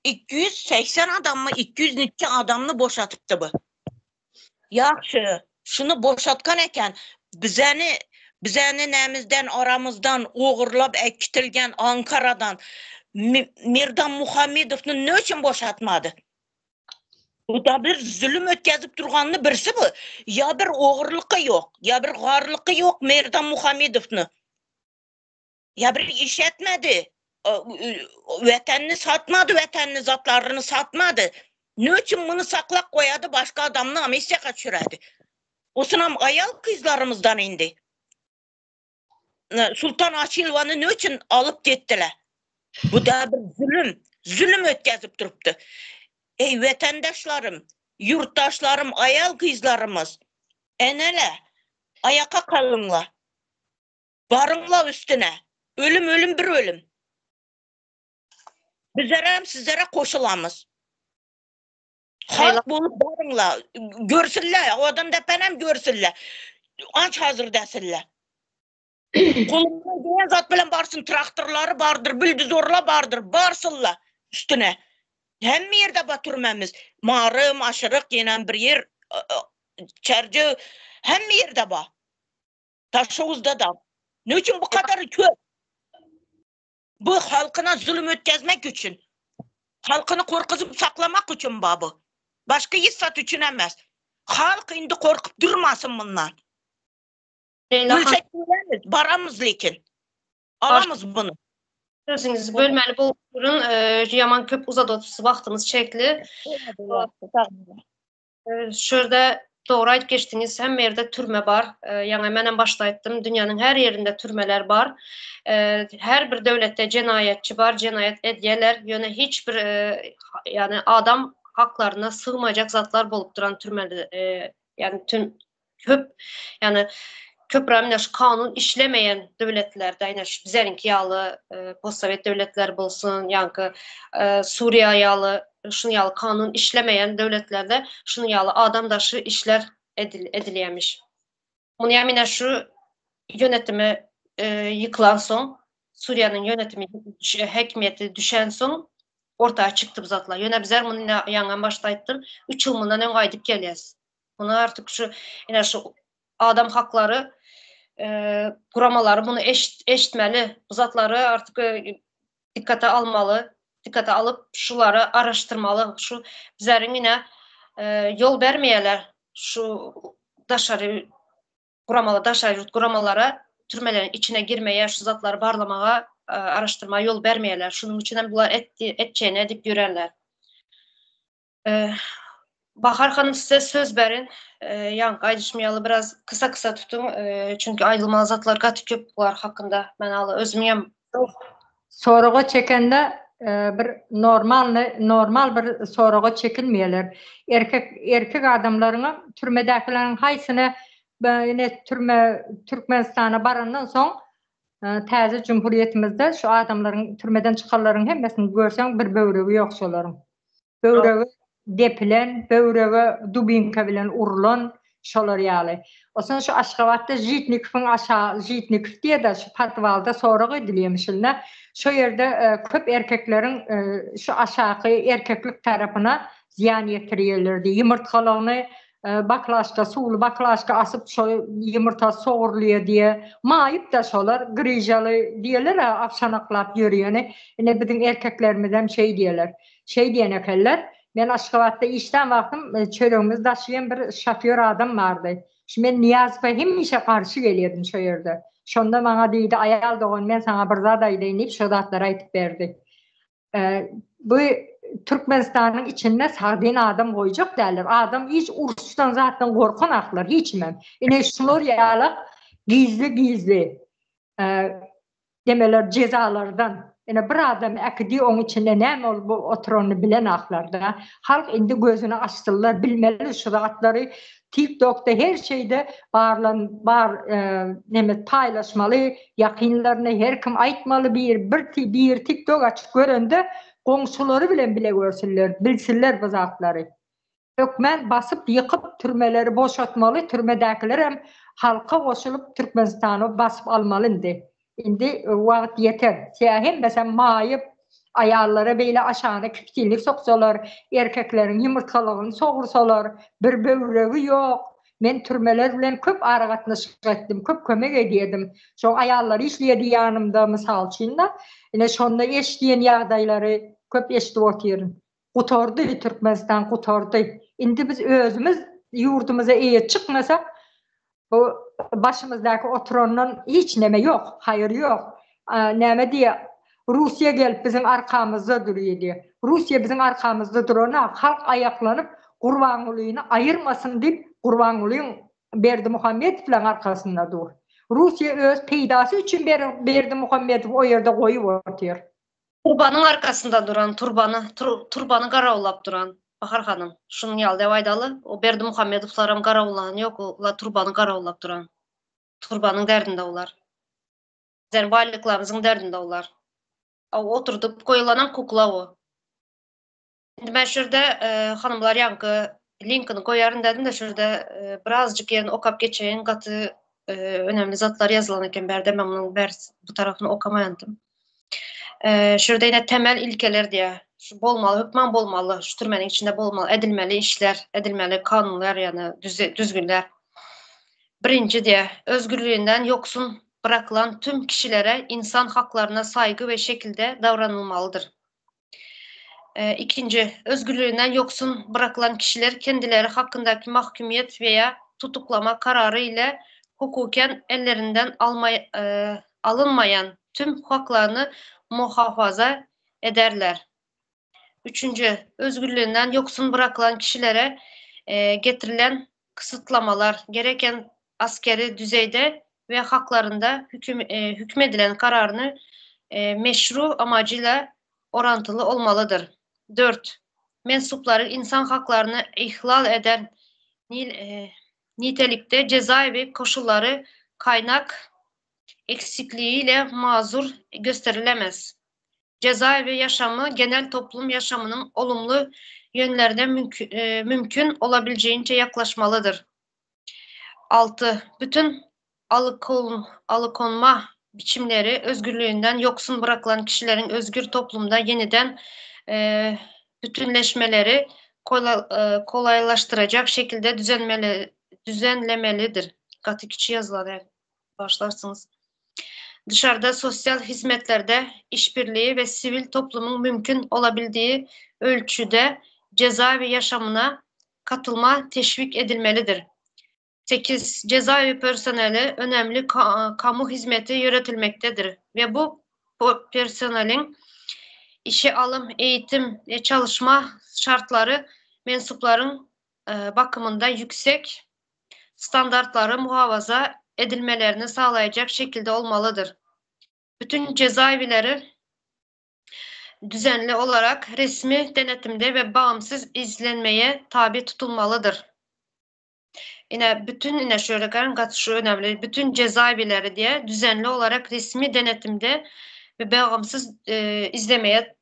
280 adammy 200 niçe adamny boşatypdy bu. Ýagşy. Şuny boşatkan eken, bizeni bizeni nämizden aramyzdan ogurlap äkitilgen Ankaradan Merdan Muhammedowny ne üçin boşatmady? Bu da bir zulüm ötkezip durganyny birisi bu. Ýa bir ogurlyky ýok, ýa bir garlyky ýok Merdan Muhammedowny. Ýa bir iş etmedi. Wetenini satmady, wetenini zatlaryny satmady. Ne üçin muny saklap goýady, başga adamny amnistiýa düşüredi. Osunam aýal gyzlarymyzdan indi. Sultan Açylowany ne üçin alyp gitdiler? Bu da bir zulüm, zulüm ötkezip durupdy. Ey wetendaşlarym, ýurtdaşlarym, aýal gyzlarymyz, enele, aýaka galyňlar. Baryňla üstüne. Ölüm ölüm bir ölüm. Bizlerem sizlere goşulamyz. Halk bolup baryňla. Görsünler. Owadan depenem görsünler. Aç hazır desinler. Kolundan gelen zat bilen barsyn. Traktorlary bardyr, buldozorlar bardyr. Barsynlar üstüne. Hemme ýerde bar türmemiz. Mary, Maşyryk, ýenem bir ýer, Çärjew, hemme ýerde bar. Daşoguzda-da. Ne üçin bu kadar köp? Bu halkyna zulüm ötkezmek üçin. Halkyny korkuzyp saklamak üçin ba bu. Başga hiç zat üçin emes. Halk indi korkup durmasyn bundan. Ölsek ölemiz, baramyz lekin. Alamyz bunu. Sözüňizi bölmäli bolup durun. Ýaman köp uzadypsyz wagtymyz çekli. Şu ýerde dogry aýdyp geçdiňiz, hemme ýerde türme bar. Ýaňy menem başda aýtdym, dünýäniň her ýerinde türmeler bar. Her bir döwletde jenaýatçy bar, jenaýat edýärler. Ýöne hiç bir ýagny adam haklaryna sygmajak zatlar bolup duran türmede, ýagny tüm köp ýagny köpräk ine şu kanun işlemeýän döwletlerde, ine şu bizeriňki ýaly postsowet döwletler bolsun, ýaňky Suriýa ýaly şunuň ýaly kanun işlemeýän döwletlerde şunuň ýaly adam daşy işler edil edilýämiş. Muny ýa ine şu ýönetimi ýykylan soň, Suriýanyň ýönetimi häkimiýeti düşen soň orta çykdy bu zatlar. Ýöne bizler muny ine ýaňam başda aýtdym, üç ýyl mundan öň aýdyp gelýäs. Muny artyk şu ine şu adam haklary guramalary muny eşitmeli. Bu zatlary artyk dikkate almaly. Dikkate alyp şulary araşdyrmaly. Şu bizleriň ine ýol bermeýärler şu daşary guramalar, daşary ýurt guramalara türmeleriň içine girmeye, şu zatlary barlamaga, araşdyrmaga ýol bermeýärler. Şunuň üçin hem bular etdi, etjegini edip ýörerler. Bahar hanym size söz berin. Ýaňky aýdyşym ýaly biraz kysa-kysa tutuň. Çünki aýdylmaly zatlar gaty köp bular hakynda. Men aly özümiň hem Soraga çekende bir normalny normal bir soraga çekilmeýärler. Erkek erkek adamlaryňam türmedäkileriň haýsyny ine türme Türkmenistana barandan soň täze jumhuriýetimizde şu adamlaryň türmeden çykanlaryň hemmesini görseň bir böwregi ýok şolaryň. Böwregi depilen, böwrege dubinka bilen urlan şolar ýaly. Onsoň şu Aşgabatda Žitnikowyň aşa Žitnikow diýýär-de şu podwalda sorag edilýärmişin-de. Şo ýerde köp erkekleriň şu aşaky erkeklik tarapyna zyýan ýetirýärler diýýär. Ýumurtgalygyny Baklaşka, suwly baklaşka asyp şo ýumurta sogrulýa diýe. Maýyp-da şolar, gryžaly diýeler-ä abşanaklap ýörýäni. Ine biziň erkeklerimizem şeý diýeler. Şeý diýen ekenler. Men Aşgabatda işlän wagtym çöregimizi daşaýan bir şofýor adam bardy. Şu men Nyýazowa hemişe garşy gelýärdim şo ýerde. Şonda maňa diýdi, aýal dogan men saňa bir zat aýdaýyn diýip şo zatlary aýdyp berdi. Bu Türkmenistanyň içinde sagdyn adam goýjak däldir. Adam hiç uruşdan zatdan gorkanaklar hiç kimem. Ine şular ýalak gizli gizli demeler jezalardan ine bir adam äkidi oň içinde näme bolup oturanyny bilenaklarda. Halk indi gözüni açdylar bilmeli şu zatlary Tik tokda her şeyde barlan bar neme paýlaşmaly ýakynlaryna her kim aýtmaly bir bir bir tik tok açyp görende goňşulary bilen bile görsünler bilsinler bu zatlary. Hökmän basyp ýykyp türmeleri boşatmaly türmedäkilerem halka goşulyp Türkmenistany basyp almaly indi. Indi wagt ýeter. Tä hemmesem maýyp, aýallara beýle aşagyna kiptillik soksalar, erkekleriň ýumurtgalygyny sogursalar, bir böwregi ýok. Men türmeler bilen köp aragatnaşyk etdim, köp kömek edýärdim. Şo aýallar işleýärdi ýanymda, mysal üçin-de. Ine şonda eşidýän ýagdaýlary köp eşidip otyryn. Gutardy Türkmenistan gutardy. Indi biz özümiz ýurdumyza eýe çykmasak, bu başymyzdaky oturandan hiç neme ýok, haýyr ýok. Näme diýýär, Russiýa gelip biziň arkamyzda durýar diýýär. Russiýa biziň arkamyzda duranok, halk aýaklanyp Gurbangulyny aýyrmasyn diýip Gurbangulyň Berdimuhamedowlaň arkasynda dur. Russiýa öz peýdasy üçin Berdimuhamedowy o ýerde goýup otyr. Turbanyň arkasynda duran, turbany, turbany garawullap duran, Bahar hanym, şunuň ýaly dep aýdaly, o Berdimuhamedowlaram garawullany ýok, olar turbany garawullap duran. Turbanyň derdinde olar. Bizem baýlyklarymyzyň derdinde olar. A oturdyp goýulanam kukla o. Indi men şu ýerde hanymlar ýaňky linkini goýaryn dedim-de şu ýerde birazjyk ýerini okap geçeýin gaty önemli zatlar ýazylan eken bärde men munuň bärs bu tarapyny okamaýandym. Şu ýerde ýene temel ilkeler diýýär. Şu bolmaly hökman bolmaly şu türmeniň içinde bolmaly edilmeli işler edilmeli kanunlar ýagny düzgünler. Birinji diýýär özgürliginden ýoksun byrakylan tüm kişilere insan haklaryna saýgy we şekilde davranylmalydyr. Ikinji, özgürliginden ýoksun byrakylan kişiler kendileri hakyndaky mahkumiyet weýa tutuklama karary ile hukuken ellerinden alynmaýan tüm haklaryny muhafaza ederler. Üçünji, özgürliginden ýoksun byrakylan kişilere getirilen kysytlamalar gereken askeri düzeýde we haklarynda hüküm edilen kararyny meşru amajyla orantyly olmalydyr. Dört, mensuplary insan haklaryny ihlal eden nitelikde cezaewi koşullary kaýnak eksikliği ile mazur gösterilemez. Cezaewi ýaşamy genel toplum ýaşamynyň olumly ýönlerine mümkin olabiljegiňçe ýaklaşmalydyr. 6. Bütün alykonma biçimleri özgürlüginden ýoksun byrakylan kişileriň özgür toplumda ýeniden bütünleşmeleri kolaýlaşdyrajak şekilde düzenlemelidir. Gaty kiçi ýazylan başlarsyňyz. Dışarda sosial hizmetlerde işbirliği we siwil toplumyň mümkin olabildiği ölçüde cezaewi ýaşamyna katylma teşwik edilmelidir. 8. Cezaewi personeli önemli kamu hizmeti ýöretilmektedir we bu personeliň işe alym, eğitim we çalışma şartlary mensuplaryň bakymynda ýüksek standartlary muhafaza edilmelerini sağlaýjak şekilde olmalydyr. Bütün cezaewileri düzenli olarak resmi denetimde we bağımsyz izlenmeye tabi tutulmalydyr. Ine bütün ine şöyle gaň gaty şu önemli bütün cezaewileri diýe düzenli olarak resmi denetimde we bağımsyz izlemeye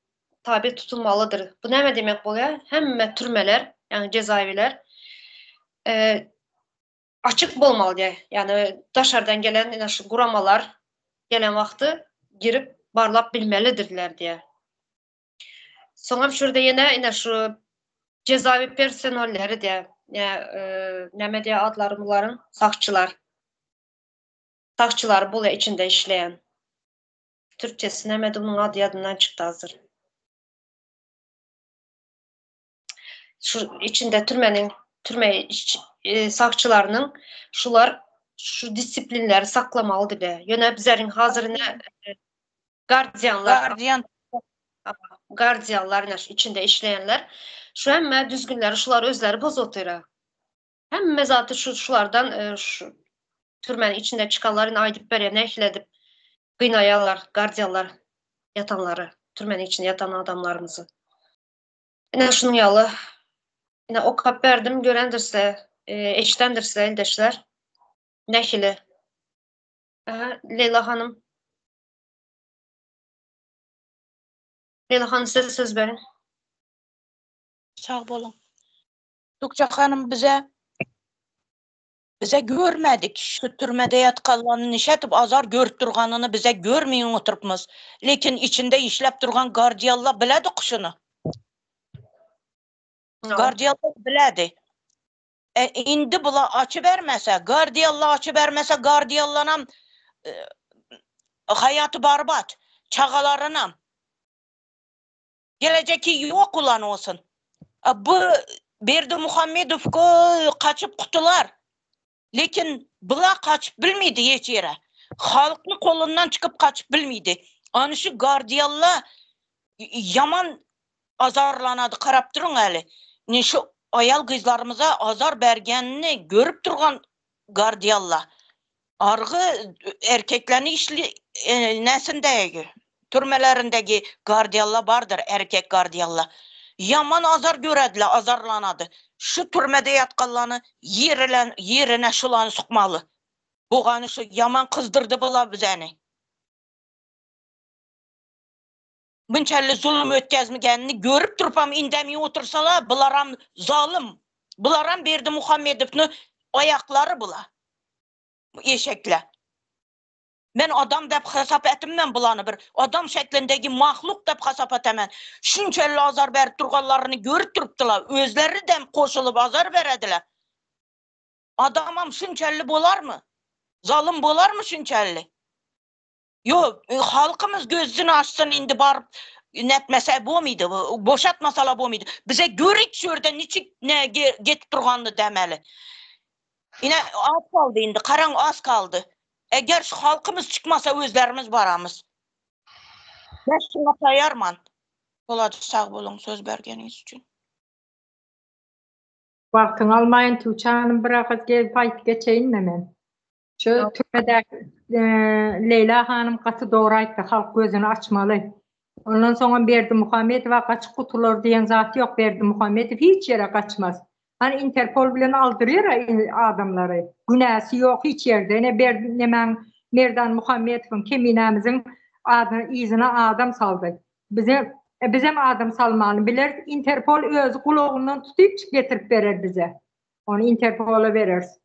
tabi tutulmalydyr. Bu näme diýmek bolýar? Hemme türmeler, ýagny cezaewiler açyk bolmaly diýe. Ýagny daşardan gelen ine şu guramalar gelen wagty girip barlap bilmelidirler diýe. Soňam şu ýerde ýene ine şu cezaewi personelleri diýe, näme diýe adlary bularyň? Sakçylar. Sakçylar bolýar içinde işleýän. Türkçesi nämedi munuň ady ýadymdan çykdy hazir. Şu içinde türmeniň türme e, sakçylarynyň şular şu disiplinleri saklamaly dibe. Ýöne bizleriň hazirine e, gardianlar Gardian gardianlar ine şu içinde işleýänler şu hemme düzgünleri şular özleri bozup otyra. Hemme zaty şu şulardan e, şu türmäniň içinde çykanlar ine aýdyp berýär nähili edip gynaýarlar gardianlar ýatanlary türmäniň içinde ýatan adamlarymyzy. Ine şunuň ýaly ine okap berdim görendirse e, eşidendirse ildeşler. Nähili? Aha, Leyla hanım. Leyla hanım size söz berin. Sag boluň. Dukça hanym bize bize görmedik. Şu türmede ýatkanlaryny nişetip azar görüp durganyny bize görmeýin oturypmyz. Lekin içinde işläp durgan gardiýallar biledi şuny. Gardiýallar biledi. E, indi bula açybermese, Gardiýalla açybermese, Gardiýallanam e, haýaty barbat, çagalarynam. Gelejeki ýok ulan olsun. Bu Berdimuhamedow kaçyp kutular. Lekin bula kaçyp bilmeydi hiç ýere. Halkyň kolundan çykyp kaçyp bilmeydi. Any şu Gardiýalla ýaman azarlanady karap duruň äli. Ine şu aýal gyzlarymyza azar bergenini görüp turgan Gardiýalla. Argy erkeklerini işli e, näsindegi türmelerindeki gardiýalla bardyr erkek gardiýalla. Ýaman azar görediler, azarlanady. Şu türmede ýatganlany ýerilen ýerine şulany sokmaly. Bugany şu ýaman kyzdyrdy bula bizeni. Bunçalli zulum ötkezmegenini görüp turupam indemey otursalar bularam zalım. Bularam Berdimuhamedowny aýaklary bula. Eşekler. Men adam dep hesap etmem bulany bir adam şeklindeki mahluk dep hesap etemen. Şunçalli azar berip turganlaryny görüp turupdylar. Özleri dem koşulup azar berediler. Adamam şunçalli bolarmy? Zalım bolarmy şunçalli? Ýok, e, halkymyz gözüni açsyn indi baryp netmese bolmady, boşatmasala bolmady. Bize görük şu ýerde niçik ne getip turganyny demeli. Ine az kaldy indi, karaň az kaldy. Eger şu halkymyz çykmasa özlerimiz baramyz. Ben şuna taýarman. Bolady sag boluň söz bergeniňiz üçin. Wagtyňy almaýyn Tuğçe hanım birahat gelip aýtyp geçeýin-de men. Şu türmedäki e, Leýla hanym gaty dogry aýtdy, halk gözüni açmaly. Ondan soňam Berdimuhamedowa gaçyp gutular diýen zat ýok, Berdimuhamedow hiç ýere gaçmaz. Hani Interpol bilen aldyrýar adamlary. Günäsi ýok hiç ýerde. Ine Berdi nemäň Merdan Muhammetowyň keminämiziň adyna yzyna adam saldy. Bize e, bizem adam salmany bileris. Interpol özi gulagyndan tutyp getirip berer bize. Ony Interpola bereris.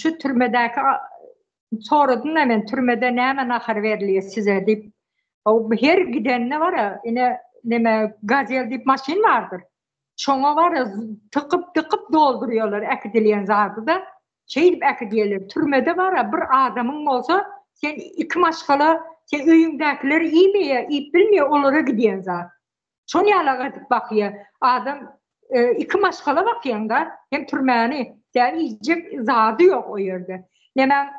Şu türmedäki soradym da men türmede näme nahar berilýär size diýip. O her gidende bar ine neme gazel diýip maşyn bardyr. Şoňa bar tykyp tykyp doldurýarlar äkidilýän zady da. Şeýdip äkidýärler. Türmede bar bir adamyň bolsa sen iki maşgala sen öýüňdäkiler iýmeýär, iýip bilmeýär, olara gidýän zat. Şol ýalak edip bakýar. Adam e, iki maşgala bakýaňda, hem türmäni, ýa iýjek zady ýok o ýerde. Näme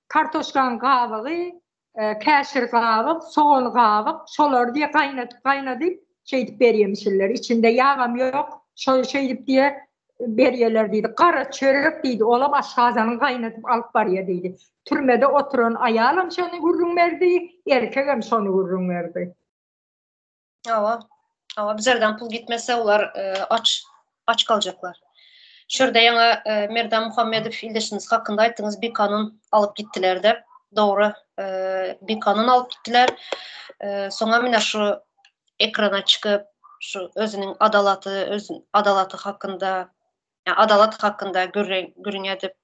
kartoşkaň gabygy, e, käşir gabyk, sogan gabyk, şolary diýe gaýnadyp gaýnadyp şeýdip berýärmişler. Içinde ýagam ýok. Şol şeýdip diýe berýärler diýdi. Gara çörek diýdi. Olam aşgazanyň gaýnadyp alyp barýar diýdi. Türmede oturan aýalam şony gürrüň berdi, erkegem şony gürrüň berdi. Hawa. Hawa, bizlerden pul gitmese olar e, aç aç kaljaklar. Şurada ýaňa e, Merdan Muhammedow ildeşimiz hakynda aýtdyňyz, bir kanun alyp gitdiler de. Dogry, e, bir kanun alyp gitdiler. E, soňa mine şu ekrana çykyp, şu özüniň adalaty, öz adalaty hakynda, ýa adalat hakynda gürrüň gürrüň edip,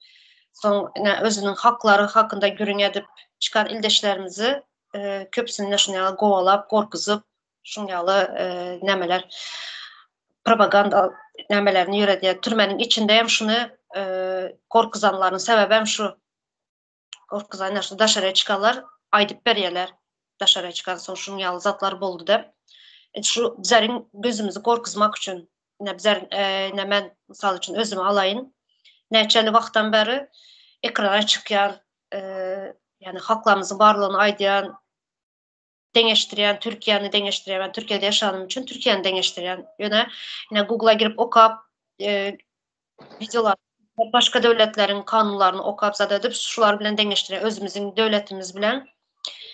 soň ine özüniň haklary hakynda gürrüň edip çykan ildeşlerimizi e, köpüsini şuň ýaly gowalap, gorkuzyp, şuň ýaly e, nämeler propaganda nämelerini ýöredýär. Türmeniň içinde hem şuny e, gorkuzanlaryň sebäbi hem şu. Gorkuzanlar şu daşary çykanlar aýdyp berýärler. Daşary çykan soň şuň ýaly zatlar boldy diýip. E, şu bizleriň gözümizi gorkuzmak üçin ne bizler e, ne men mysal üçin özümi alaýyn. Näçe wagtdan bäri ekrana çykýan e, ýani haklarymyzyň barlygyny aýdýan deňeşdirýän Türkiýäni deňeşdirýän men Türkiýede ýaşanym üçin Türkiýäni deňeşdirýän ýöne ine Google-a girip okap e, wideolar başga döwletleriň kanunlaryny okap zat edip şular bilen deňeşdirýän özümiziň döwletimiz bilen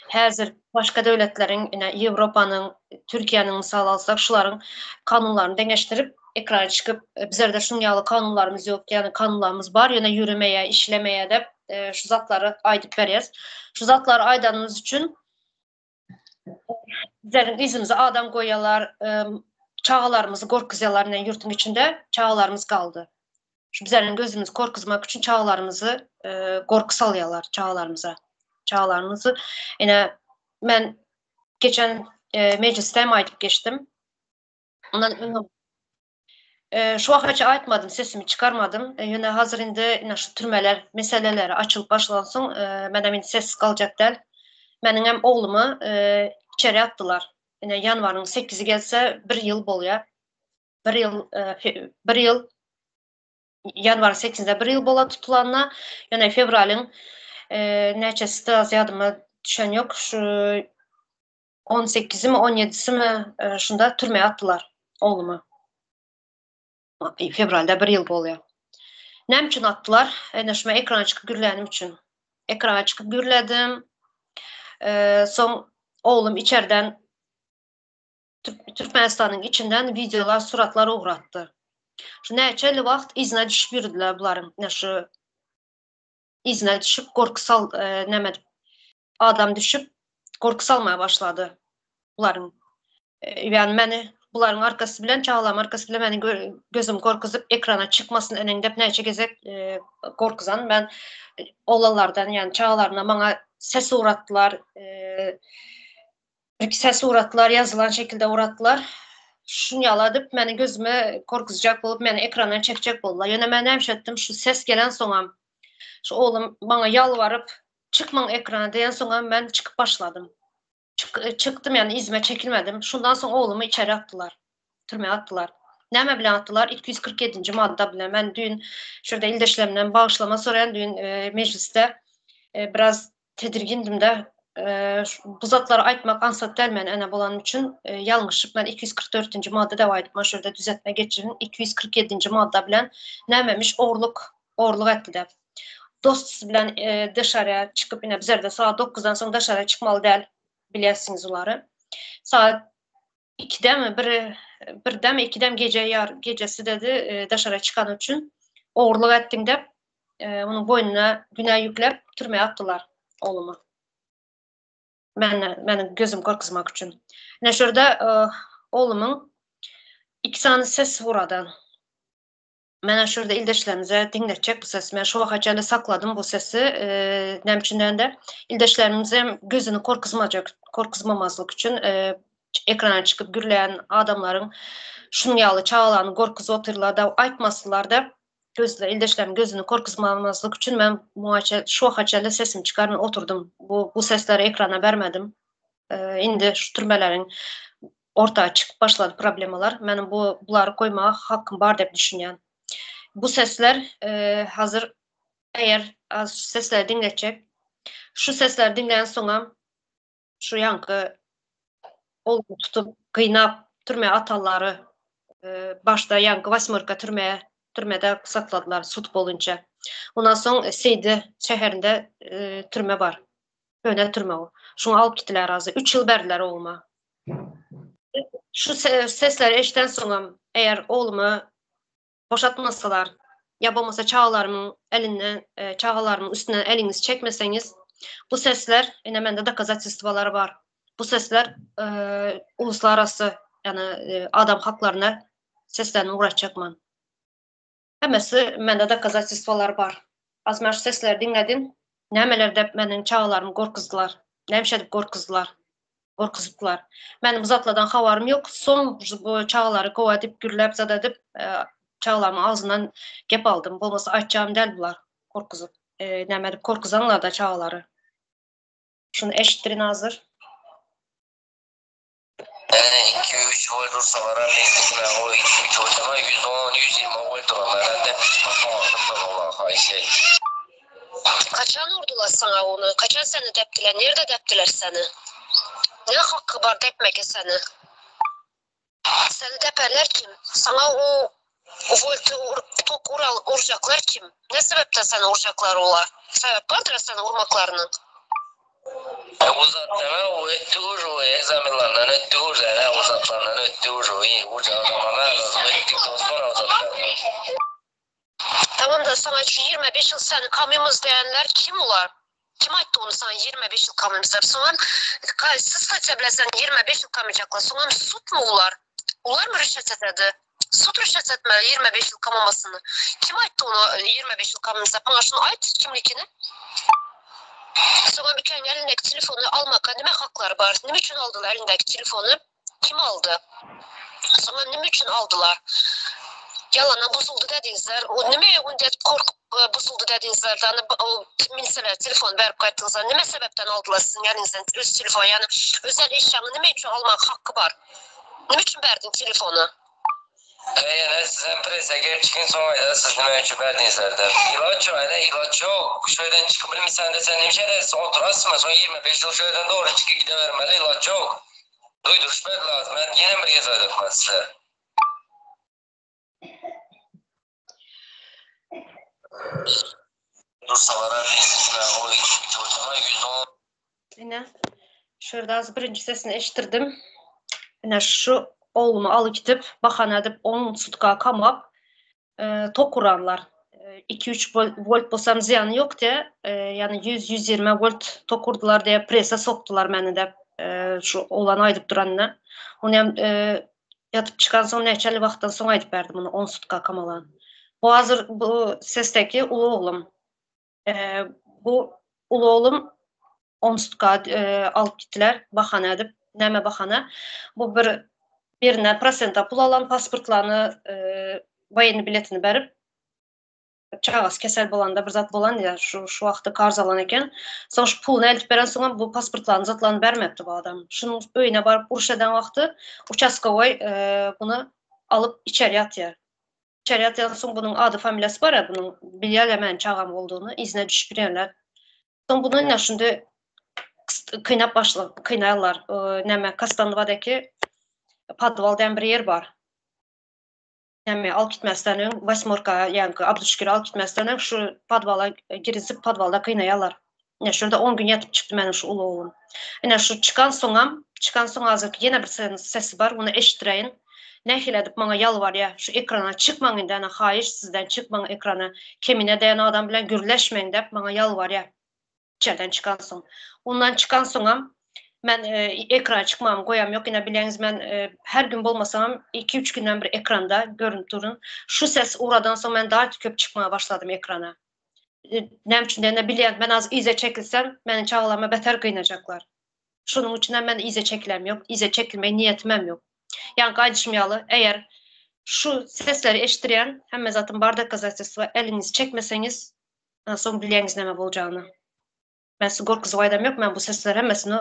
häzir başga döwletleriň ine Ýewropanyň Türkiýäniň mysal alsak şularyň kanunlaryny deňeşdirip ekrana çykyp e, bizlerde şuň ýaly kanunlarymyz ýok ýani kanunlarymyz bar ýöne ýöremeýär işlemeýär diýip e, şu zatlary aýdyp berýäs. Şu zatlary aýdanymyz üçin bizleriň yzymyza adam goýýarlar, e, çagalarymyzy gorkuzýarlar ine ýurtuň içinde çagalarymyz galdy. Şu bizleriň gözümizi gorkuzmak üçin çagalarymyzy e, gorky salýarlar çagalarymyza. Çagalarymyzy ine men geçen e, meclisde hem aýdyp geçdim. Ondan öň. Şu wagtça aýtmadym, sesimi çykarmadym. Ýöne hazir indi ine şu türmeler meseleleri açylyp başlansoň, menem indi sessiz galjak däl. Meniňem oglumy içeri atdylar. Ine ýanwaryň sekizi gelse bir ýyl bolýar. Bir ýyl bir ýyl ýanwaryň sekizinde bir ýyl bolar tutulanyna. Ýöne fewralyň näçesidi az ýadyma düşen ýok. Şu on sekizimi, on ýedisimi şunda türmä atdylar oglumy. Fewralda bir ýyl bolýar. Näme üçin atdylar? Ene şu men ekrana çykyp gürlänim üçin. Ekrana çykyp gürledim. Soň oglum içerden Türkmenistanyň içinden wideolar, suratlar ugratdy. Şu näçe wagt yzyna düşüp ýürdüler bularyň. Ine şu yzyna düşüp gorky sal näme edip adam düşüp gorky salmaya başlady bularyň. Ýani meni bularyň arkasy bilen çagalarymyň arkasy bilen meni gözüm gorkuzyp ekrana çykmasyn eneň dep näçe gezek gorkuzan men oglanlardan ýani çagalarymdan maňa ses ugratdylar. Bir ses ugratdylar ýazylan şekilde ugratdylar. Şuny ýaly edip meni gözüme gorkuzjak bolup meni ekrandan çekjek boldular. Ýöne men näme etdim şu ses gelen soňam şu oglum maňa ýalbaryp çykmaň ekrana diýen soňam men çykyp başladym. Çyk, çykdym ýani yzyma çekilmedim. Şundan soň oglumy içeri atdylar. Türmä atdylar. Näme bilen atdylar? 247-nji madda bilen. Men düýn şurada ildeşlerimden bagyşlama soraýan düýn e, mejlisde e, biraz tedirgindim-de. E, bu zatlary aýtmak aňsat däl men ene bolanym üçin. E, ýalňyşyp men 244-nji madda dep aýdyp, men şurada düzetme geçirin. 247-nji madda bilen nämemiş ogurlyk, ogurlyk etdi dep. Dostusy bilen e, daşarya çykyp ine bizlerde saat 9-dan soň daşarya çykmaly däl bilýärsiňiz olary. Saat 2-de mi bir birde mi 2-de mi gece ýar gecesi dedi e, daşarya çykan üçin ogurlyk etdiň dep e, onuň boýnuna günä ýükläp türmä atdylar oglumy. Men meniň gözüm gorkuzmak üçin. Ine şurada e, oglumyň iki sany ses uradan. Men şurada ildeşlerimize diňletjek bu sesi. Men şu waka çenli sakladym bu sesi. E, näme üçin de ildeşlerimize gözüni korkuzmajak, korkuzmamazlyk üçin e, ekrana çykyp gürleýän adamlaryň şunuň ýaly çagalaryny gorkuzyp otyrlar da aýtmasynlar da gözle ildeşlerimin gözüni korkuzmamazlyk üçin men muaça şu waka çenli sesimi çykarman oturdum. Bu bu sesleri ekrana bermedim. E, indi şu türmeleriň orta çykyp başlady problemalar. Meniň bu bulary goýmaga hakkym bar dep düşünýän. Bu sesler e, hazır eger az sesleri diňletjek. Şu sesleri diňlän soňam şu ýanky ol tutup gynap türme atanlary e, başda ýanky Wasmorka türme türmede sakladylar sud bolunça. Ondan soň Seydi şäherinde e, türme bar. Öne türme o. Şuňa alyp gitdiler razy. 3 ýyl berdiler ogluma. Şu sesleri eşiden soňam eger oglumy boşatmasalar ýa bolmasa çagalarymyň elinden e, çagalarymyň üstünden eliňizi çekmeseňiz bu sesler ine mende dokazatelstwolar bar. Bu sesler e, uluslararası ýani e, adam haklaryna seslerini uğraşacakman. Hemmesi mende dokazatelstwolar bar. Az men şu sesleri diňledim. Nämeler dep meniň çagalarymy gorkuzdylar. Näme edip gorkuzdylar. Gorkuzypdylar. Meniň bu zatlardan habarym ýok. Soň bu çagalary gowa edip, gürläp zat edip, e, çagalarymyň agzyndan gep aldym. Bolmasa aýtjagym däl bular gorkuzyp. E, näme edip gorkuzanlar da çagalary. Şuny eşitdirin hazır. Yani 2-3 volt ursalar hem o 2-3 volt ama 110 120 volt olanlar herhalde şey. Kaçan urdular sana onu? Kaçan seni deptiler? Nerede deptiler seni? Ne hakkı var depmeke seni? Seni deperler kim? Sana o voltu tok ural, uracaklar kim? Ne sebepten seni uracaklar ola? Sebep vardır sana vurmaklarının. E, uzattığına o öttü o examenlardan öttü o yani uzatlardan öttü o iyi uca adamına öttük sonra uzatlardan. Tamam da sana şu 25 yıl seni kamyonumuz diyenler kim olar? Kim aytdı onu sana 25 yıl kamyonumuz dep? Sonra siz kaça bilesen 25 yıl kamayacaklar. Sonra sud mu olar? Ular mı rüşvet etmedi? Sud rüşvet etmedi 25 yıl kamamasını. Kim aytdı onu 25 yıl kamyonumuz dep? Bana şunu ayt kimlikini. Sonra bir kere elindeki telefonu almak nime hakları var? Ne için aldılar elindeki telefonu? Kim aldı? Sonra ne için aldılar? Ýalana buzuldy dediňizler. O nime onda edip korkup buzuldy dediňizler. Dany o miliseler telefon berip gaýtdyňyzlar. Nime sebäpden aldylar siziň eliňizden öz telefon ýani özel eşýaňy nime üçin almaga hakky bar? Nime üçin berdiň telefony? Eý ene sizem prese gelip çykyň soň aýdarsyz nime üçin berdiňizler dep. Ilaç ýok ene ilaç ýok. Şu ýerden çykyp bilmeseň de sen nime edersiň oturasmy soň 25 ýyl şu ýerden dogry çykyp gidebermeli ilaç ýok. Duýduryş berdi lazym men ýene bir gezek aýdatman size. Ine, şu ýerde az birinji sesini eşitdirdim. Ine şu oglumy alyp gidip, bahana edip 10 sutka kamap, e, tok uranlar. 2-3 volt bolsam zyýany ýok diýe, e, ýani 100-120 volt tok urdular diýe presa sokdular meni de. E, şu oglan aýdyp duranyna. Ony hem e, Ýatyp çykansoň näçeli wagtdan soň aýdyp berdi muny on sutka kamalan. Bu hazir bu sesdeki uly oglum. Bu uly oglum on sutka alyp gitdiler bahana edip. Näme bahana? Bu bir birine prosenta pul alan pasportlaryny woýenniý biletini berip Çagasy kesel bolanda bir zat bolan diýýär. Şu şu wagtda karz alan eken. Soň şu puluny eltip beren soňam bu pasportlaryny zatlaryny bermepdi bu adam. Şunuň öýüne baryp uruş eden wagty uçaskowoý buny alyp içeri atýar. İçeri atýan soň bunuň ady familiýasy bar-a bunuň bilýärler meniň çagam boldugyny yzyna düşüp bilýärler. Soň buny ine şunda kynap başla kynaýarlar. Näme Kastanowadaky podwal diýen bir ýer bar. Näme alyp gitmezden öň Wasmorka ýaňky Abduşüküri alyp gitmezden öň şu podwala girizip podwalda gynaýarlar. Ine şurada 10 gün ýatyp çykdy meniň şu uly oglum. Ine şu çykan soňam, çykan soň hazirki ýene bir sesi bar, ony eşitdireýin. Nähili edip maňa ýalbarýar, şu ekrana çykmaň indi ana haýyş sizden çykmaň ekrana, Kemine diýen adam bilen gürleşmeň dep maňa ýalbarýar. içerden çykan soň. Ondan çykan soňam men e, ekrana çykmamy goýam ýok. Ine bileňiz men e, her gün bolmasam 2-3 günden bir ekranda görünüp durun. Şu ses ugradan soň men daha köp çykmaga başladym ekrana. E, näme üçin diýende bilýän men az yza çekilsem meniň çagalaryma beter gynajaklar. Şonuň üçin hem men yza çekilem ýok. Yza çekilmek niýetim hem ýok. Ýaňky aýdyşym ýaly, eger şu sesleri eşitdirýän hemme zatym bar dokazatelstwo eliňizi çekmeseňiz Soň bilýäňiz näme boljagyny. Men sizi gorkuzyp aýdam ýok, men bu sesleri hemmesini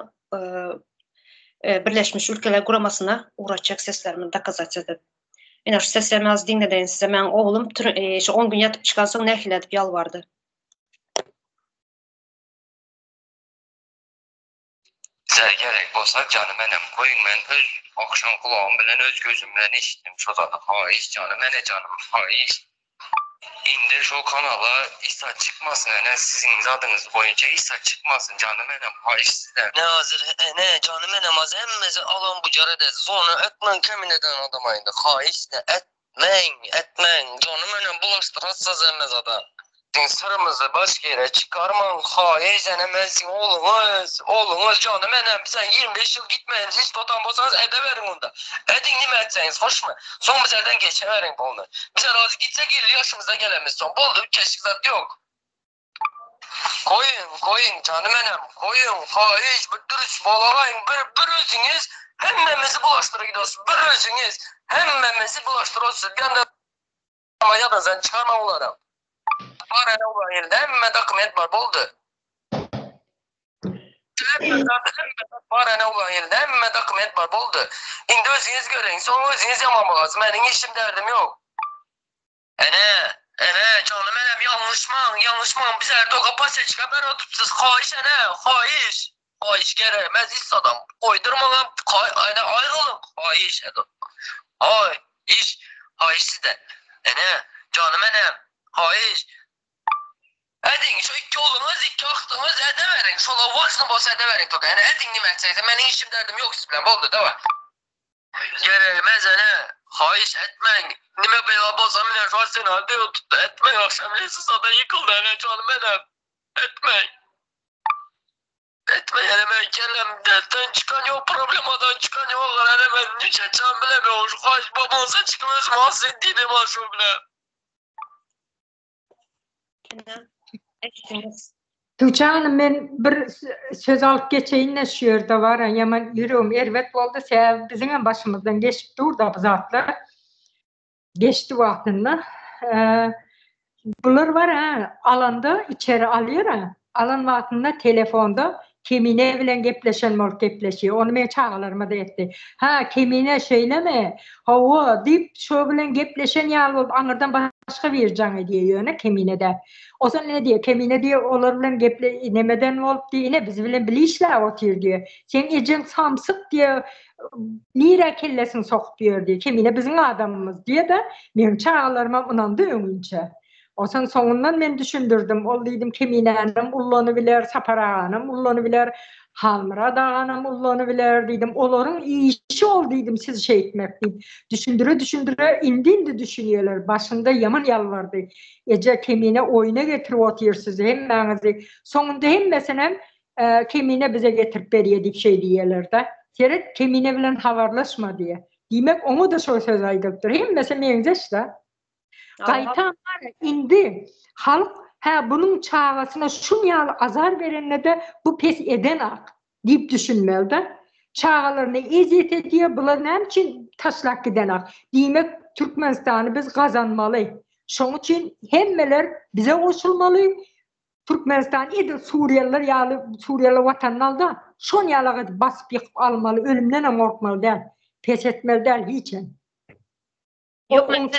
Birleşmiş Ülkeler Guramasyna ugratjak seslerimi dokazat edip. Ine şu seslerimi az diňledeýin size. Meň oglum şu 10 gün ýatyp çykansoň nähili edip ýalbardy. Size gerek bolsa janym enem goýuň men öz agşam gulagym bilen öz gözüm bilen eşitdim şo zady haýyş janym ene janym haýyş. Indi şo kanala isa çykmasyn ene siziň zadyňyz boýunça isa çykmasyn janym enem haýyş sizden. Ne hazir ene janym enem az hemmesi alan bujar eder zona etmäň kemineden adama indi haýyş ne et Etmäň, etmäň, janymy önem bulaşdyrassyz hemme zada. Siziň syrymyzy başga ýere çykarmaň, haýyş enem men siziň ogluňyz, ogluňyz janym enem, bizden 25 ýyl gitmäniz hiç totan bolsaňyz edeweriň onda. Ediň nime etseňiz, hoşmy? Soň bizlerden geçeweriň polny. Bizler razy gitsek 50 ýaşymyzda gelemiz soň, boldy, üýtgeşik zat ýok. Goýuň, goýuň, janym enem, goýuň, haýyş, bir dürüst bolagaýyň, bir, bir özüňiz hemmemizi bulaşdyryp gidiyorsunuz, bir özüňiz hemmemizi bulaşdyrıyorsunuz, bir anda ýadan sen çykarma olary. Bar ene ulan elinde hemme dokument bar, boldy. Hemme zat, hemme zat bar ene ulan elinde hemme dokument bar, boldy. Indi özüňiz görüň, soň özüňiz ýaman bolarsyňyz, meniň işim derdim ýok. Ene, ene, janym enem, ýalňyşmaň, ýalňyşmaň, biz Erdoga paseçka berip oturypsyz, haýyş ene, haýyş, haýyş geregmez hiç zadam, goýdurmaňam, ene aýrylyň, haýyş, haýyş, haýyş sizden, ene, janym enem, haýyş, ediň, şu iki ogluňyz, iki agtygyňyz edeweriň, şolar wažny bolsa edeweriň toka, ene, ediň nime etseňiz, meniň işim derdim ýok siz bilen, boldy, dawa. Geregmez ene, haýyş etmäň. Nime bela bolsa mine şo senade tutdy. Etmäň agşam lesisadan ýykyldy ene janym enem. Etmäň. Etmäň ene men kellem dertden çykan ýok problemadan çykan ýok ene men niçe etjegimi bilemok şu haýyş bolmasa çykyp özüm asyn diýdim şo bilen. Tuğçe hanım men bir söz alyp geçeýin-de şu ýerde bar, ýaman ýüregim erbet boldy, sebäbi biziň hem başymyzdan geçip dur-da bu zatlar. Geçdi wagtynda. Bular bar ha, alanda içeri alýar ha. Alan wagtynda telefonda Kemine bilen gepleşen bolup gepleşýär. Ony meň çagalaryma-da etdi. Ha, Kemine şeýlemi? Hawa, diýip, şo bilen gepleşen ýaly bolup aňyrdan başga biri jaň edýär ýöne Kemine däl. Ozal ne diýýär, Kemine diýýär, olar bilen geple nemeden bolup diýýär, ine biz bilen bile işläp otyr diýýär. Seň ejeň samsyk diýýär, nirä kellesini sokup ýör diýýär. Kemine biziň adamymyz diýýär-de, meniň çagalarymam ynandy öňinçä. Onsoň soňundan men düşündirdim, ol diýdim Keminänem ullanybiler, Sapar aganam ullanybiler, Halmyrat aganam ullanybiler diýdim, olaryň işi ol diýdim sizi şeýtmek diýip. Düşündire-düşündire indi-indi düşünýärler. Başynda ýaman ýalbardy. Eje Kemine oýna getirip otyr sizi hemmäňizi. Soňunda hemmesinem Kemine bize getirip berýär diýip şeý diýýärler-de. Seret Kemine bilen habarlaşma diýýär. Diýmek oňa-da şo söz aýdylypdyr. Hemmesi meňzeş-de. Gaýtam bar indi halk hä bunuň çagasyna şun ýaly azar berende-de bu pes edenak diýip düşünmeli-de. Çagalaryna ezýet edýär, bular näme üçin taşlap gidenak? Diýmek Türkmenistany biz gazanmaly. Şoň üçin hemmeler bize goşulmaly. Türkmenistan edil suriýalylar ýaly suriýalylar watanyny alda, şon ýalak edip basyp ýykyp almaly, ölümdenem gorkmaly däl. Pes etmeli däl hiçem. Ýok, men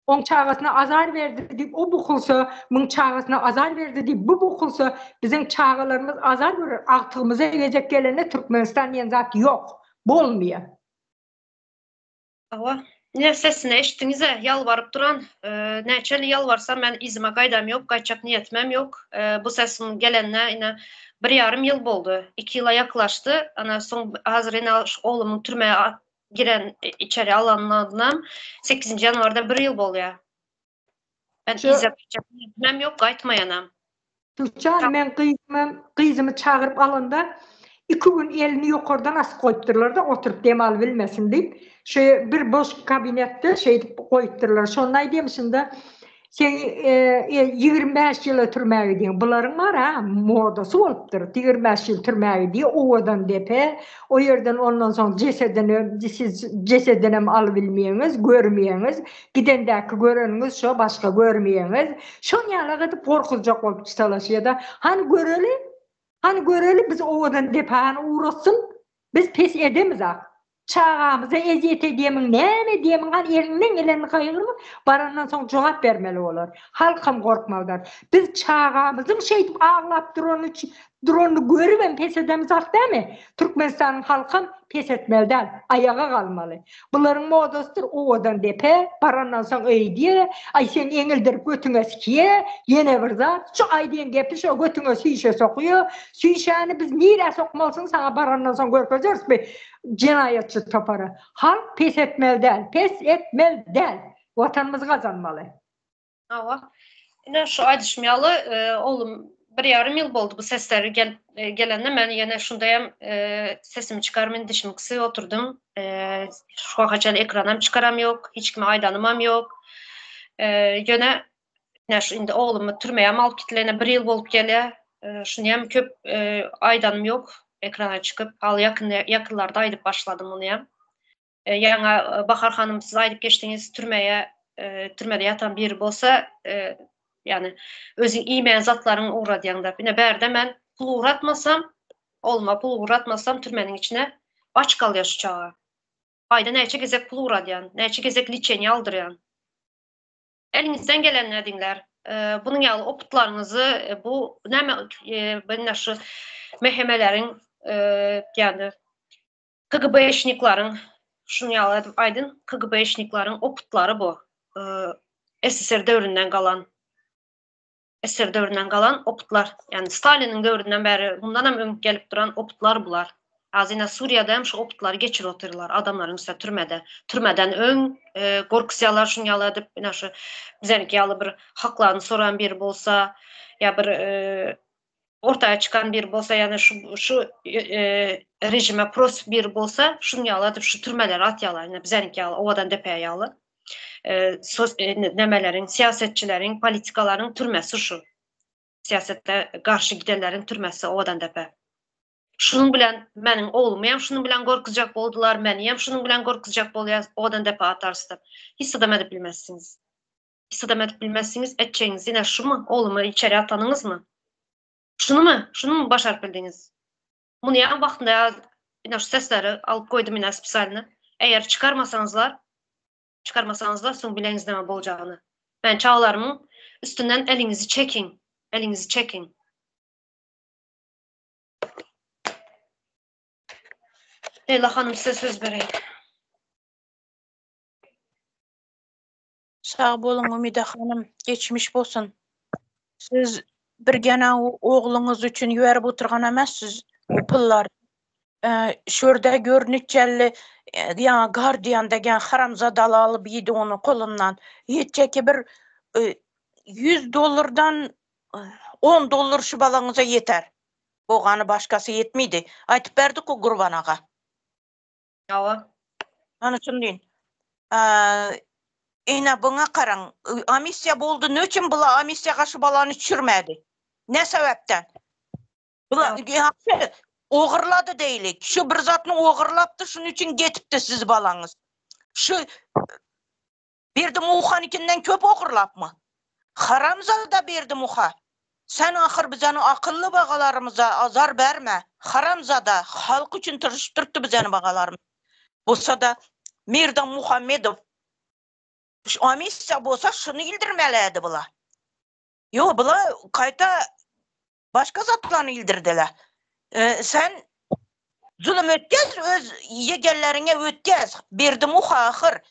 oň çagasyna azar berdi diýip o bukulsa, muň çagasyna azar berdi diýip bu bukulsa, biziň çagalarymyz azar görer. Agtygymyza gezek gelende Türkmenistan diýen zat ýok. Bolmaýar. Hawa. Ine sesini eşitdiňiz-ä, ýalbaryp duran. Näçe ýalbarsam men yzyma gaýdam ýok, gaýtjak niýetimem ýok. Bu sesiň gelenine ine bir ýarym ýyl boldy. Iki ýyla ýaklaşdy. Ana soň hazir ine şu oglumyň türmä giren içeri alanynam sekizinji ýanwarda bir ýyl bolýar. Men yza gaýtjak niýetimem ýok, gaýtmaýanam. Türkjan men gyzymam gyzymy çagyryp alanda iki gün elini ýokardan asyp goýupdyrlar-da oturyp dem alybilmesin diýip. Şu bir boş kabinetde şeýdip goýupdyrlar. Şonda aýdýam şunda Sen 25 ýyla türmä gidýäň. Bularyň bar ha, modasy bolupdyr. 25 ýyl türmä gidýär, owadan depe. O ýerden ondan soň jesedini, siz jesedinem alybilmeýäňiz, görmeýäňiz. Gidendäki göreniňiz şo, başga görmeýäňiz. Şon ýalak edip gorkuzjak bolup çytalaşýar-da. Hany göreli, hany göreli biz owadan depe hany ugratsyn. Biz pes edemizak. Çagamyza ezýet edýemiň, näme edýemiň, hany eliňden gelenini gaýgyrma, barandan soň jogap bermeli bolar. Halkam gorkmalydyr. Biz çagamyzyň şeýdip aglap durany üçin, duranyny görübem pes edemizok dämi? Türkmenistanyň halkam pes etmeli däl, aýaga galmaly. Bularyň modasydyr owadan depe, barandan soň öýdýä, aý sen eňildirip götüňe sikiýä, ýene bir zat, şu aýdýan gepi şo götüňe süýşe sokýa, süýşäni biz nirä sokmalysyny saňa barandan soň görkezeris bi jenaýatçy topara. Halk pes etmeli däl, pes etmeli däl! Watanymyzy gazanmaly. Hawa. Ine şu aýdyşym ýaly, oglum bir ýarym ýyl boldy bu sesler gelip gelende men ýene şundaýam sesimi çykarmyn dişimi gysyp oturdym. Şu waka çenli ekranam çykaram ýok, hiç kime aýdanymam ýok. Ýöne ine şu indi oglumy türmeýem alyp gitdiler, ine bir ýyl bolup gelýär. Şuny hem köp aýdanym ýok ekrana çykyp. Hal ýakyn ýakynlarda aýdyp başladym muny hem. Ýaňa Bahar hanym siz aýdyp geçdiňiz türmeye türmede ýatan biri bolsa ýagny özüň iýmeýän zatlaryňy ugradýaň diýip. Ine bärde men pul ugratmasam, ogluma pul ugratmasam türmeniň içine aç galýar şu çaga. Aýda näçe gezek pul ugradýan, näçe gezek liçeniýe aldyrýan. Eliňizden gelenini ediňler. Bunuň ýaly opytlaryňyzy bu näme bu şu mehemeleriň ýagny KGB-şnikleriň, şuny ýaly edip aýdyn, KGB-şnikleriň opytlary bu. SSR döwründen galan. SSR döwründen galan opytlar. Ýagny Staliniň döwründen bäri, mundan hem öň gelip duran opytlar bular. Az ine Suriýada hem şu opytlary geçirip otyrlar adamlaryň üstüne türmede. Türmeden öň gorkuzýarlar şuny ýaly edip, ine şu bizeniki ýaly bir haklaryny soran biri bolsa, ýa bir ortaya çykan biri bolsa, ýagny şu şu režime pros biri bolsa, şuň ýaly edip şu türmelere atýarlar. Ine bizeniki ýaly, owadan depe ýaly. Sos nemeleriň, syýasatçylaryň, politikalaryň türmesi şu. Syýasatda garşy gidenleriň türmesi owadan depe. Şunuň bilen meniň oglumy hem şunuň bilen gorkuzjak boldular, meni hem şunuň bilen gorkuzjak bolýar, owadan depe atarys diýip. Hiç zadam edip bilmezsiňiz. Hiç zadam edip bilmezsiňiz, etjegiňiz ine şumy, oglumy içeri atanyňyzmy? Şunumy, şunumy başaryp bildiňiz? Muny ýa wagtynda ýa ine şu sesleri alyp goýdum ine spesialny. Eger çykarmasaňyzlar, çykarmasaňyzlar soň bileňiz näme boljagyny. Men çagalarymyň üstünden eliňizi çekiň, eliňizi çekiň. Leýla hanym size söz bereýin. Sag boluň Umida hanym, geçmiş bolsun. Siz bir gene ogluňyz üçin ýüberip oturgan emessiz bu pullary. Şurda görnüçelli ýa Guardian degen haramzadaly alyp ýedi ony kolundan. Ýetjeki bir 100 dollardan 10 dollar şu balaňyza ýeter. Bogany başkasy ýetmidi. Aýtyp berdik o Gurban aga. Hawa. Ana şuny diýin. Ine buňa garaň. Amissiýa boldy. Ne üçin bula amissiýaga şu balany çürmedi? Ne sebäpden? Bula ýagşy ogurlady diýlik. Şu bir zatny ogurlapdy, şunuň üçin getipdi siz balaňyz. Şu Berdi Muhanykinden köp ogurlapmy? Haramzada Berdi Muha. Sen ahyr bizeni akylly bagalarymyza azar berme. Haramzada halk üçin tyrşyp durupdy bizeni bagalarymyz. Bolsada Merdan Muhammedow amissiýa bolsa şuny ildirmelidi bula. Ýok bula gaýta başga zatlaryny ildirdiler. Sen zulum ötkez öz ýegenleriňe ötkez. Berdi Muha ahyr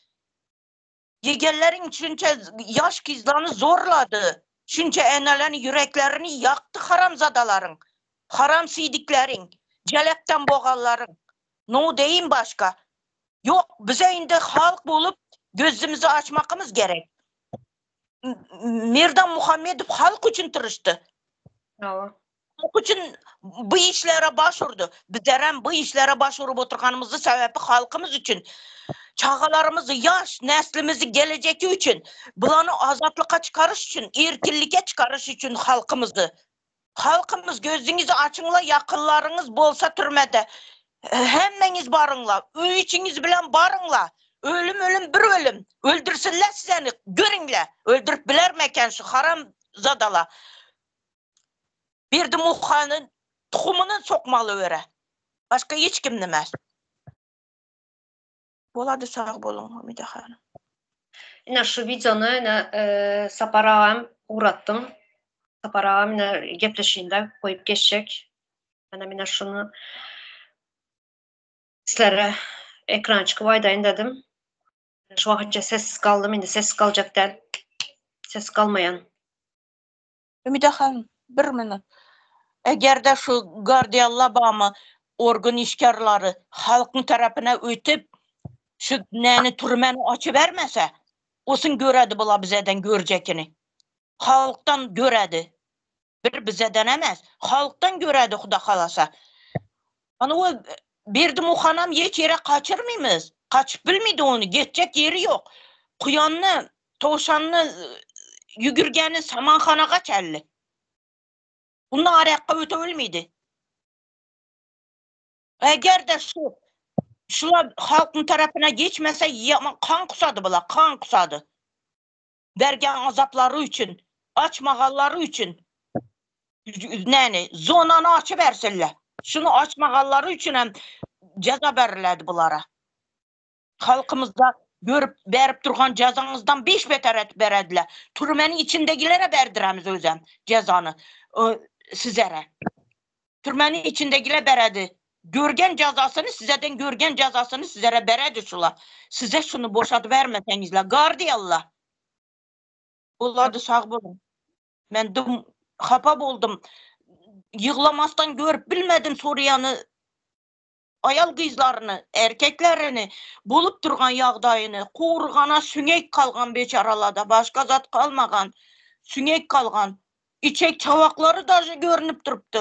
Ýegenleriň şunça ýaş gyzlaryny zorlady, şunça eneleriň ýüreklerini ýakdy haramzadalaryň, haram siýdikleriň, jelepden boganlaryň. No deýin başga. Ýok, bize indi halk bolup gözümizi açmakymyz gerek. Merdan Muhammedow halk üçin tyryşdy. Hawa. Halk üçin bu işlere baş urdy. Bizlerem bu işlere baş urup oturganymyzdy sebäbi halkymyz üçin. Çagalarymyzy, ýaş neslimizi gelejeki üçin, bulany azatlyka çykaryş üçin, erkinlike çykaryş üçin halkymyzy. Halkymyz gözüňizi açyňla ýakynlaryňyz bolsa türmede hemmeňiz baryňla, öý içiňiz bilen baryňla. Ölüm ölüm bir ölüm. Öldürsinler sizeni, görüňle. Öldürip bilermeken şu haram zadala. Berdimuhanyň tuhumyny sokmaly öre. Başga hiç kimni emes. Bolady sag boluň Hamida hanym. Ine şu wideony ine e, Sapar agam ugratdym. Sapar agam ine gepleşiginde goýup geçjek. Ine mine şuny sizlere ekran çykyp aýdaýyn dedim. Şu wagtça sessiz galdym, indi sessiz galjak däl. Sessiz galmaýan. Ümide hanym, bir minut. Eger-de şu Guardialla bamy organ işgärleri halkyň tarapyna ötüp, şu näni türmäni açybermese, osun göredi bula bizeden görjekini. Halkdan göredi. Bir bizeden emes, halkdan göredi Huda halasa. Ana o Berdimuhanam hiç ýere kaçyrmymyz. Kaçyp bilmedi ony, geçjek ýeri ýok. Kuýanny, towşanny ýügürgeni samanhanaga çelli. Bundan arýakga öte bilmedi. Eger-de şu şular halkyň tarapyna geçmese, ýaman kan kusady bular, kan kusady. Bergen azaplary üçin, açmaganlary üçin näni, zonany açybersinler. Şuny açmaganlary üçin hem jaza beriledi bulara. Halkymyzda görüp berip durgan jazaňyzdan beş beter etip berediler. Türmeniň içindegilere berdiremiz özem jazany sizere. Türmeniň içindegile beredi. Görgen jazasyny sizeden görgen jazasyny sizere beredi şular. Size şuny boşadybermeseňizler gardiýallar. Bolady sag boluň. Men dym hapa boldum. Ýyglamasdan görüp bilmedim Suriýany aýal gyzlaryny, erkeklerini bolup durgan ýagdaýyny, kurgana süňek kalgan beçaralada başga zat kalmagan, süňek kalgan. Içek çawaklary daže görünip durupdy.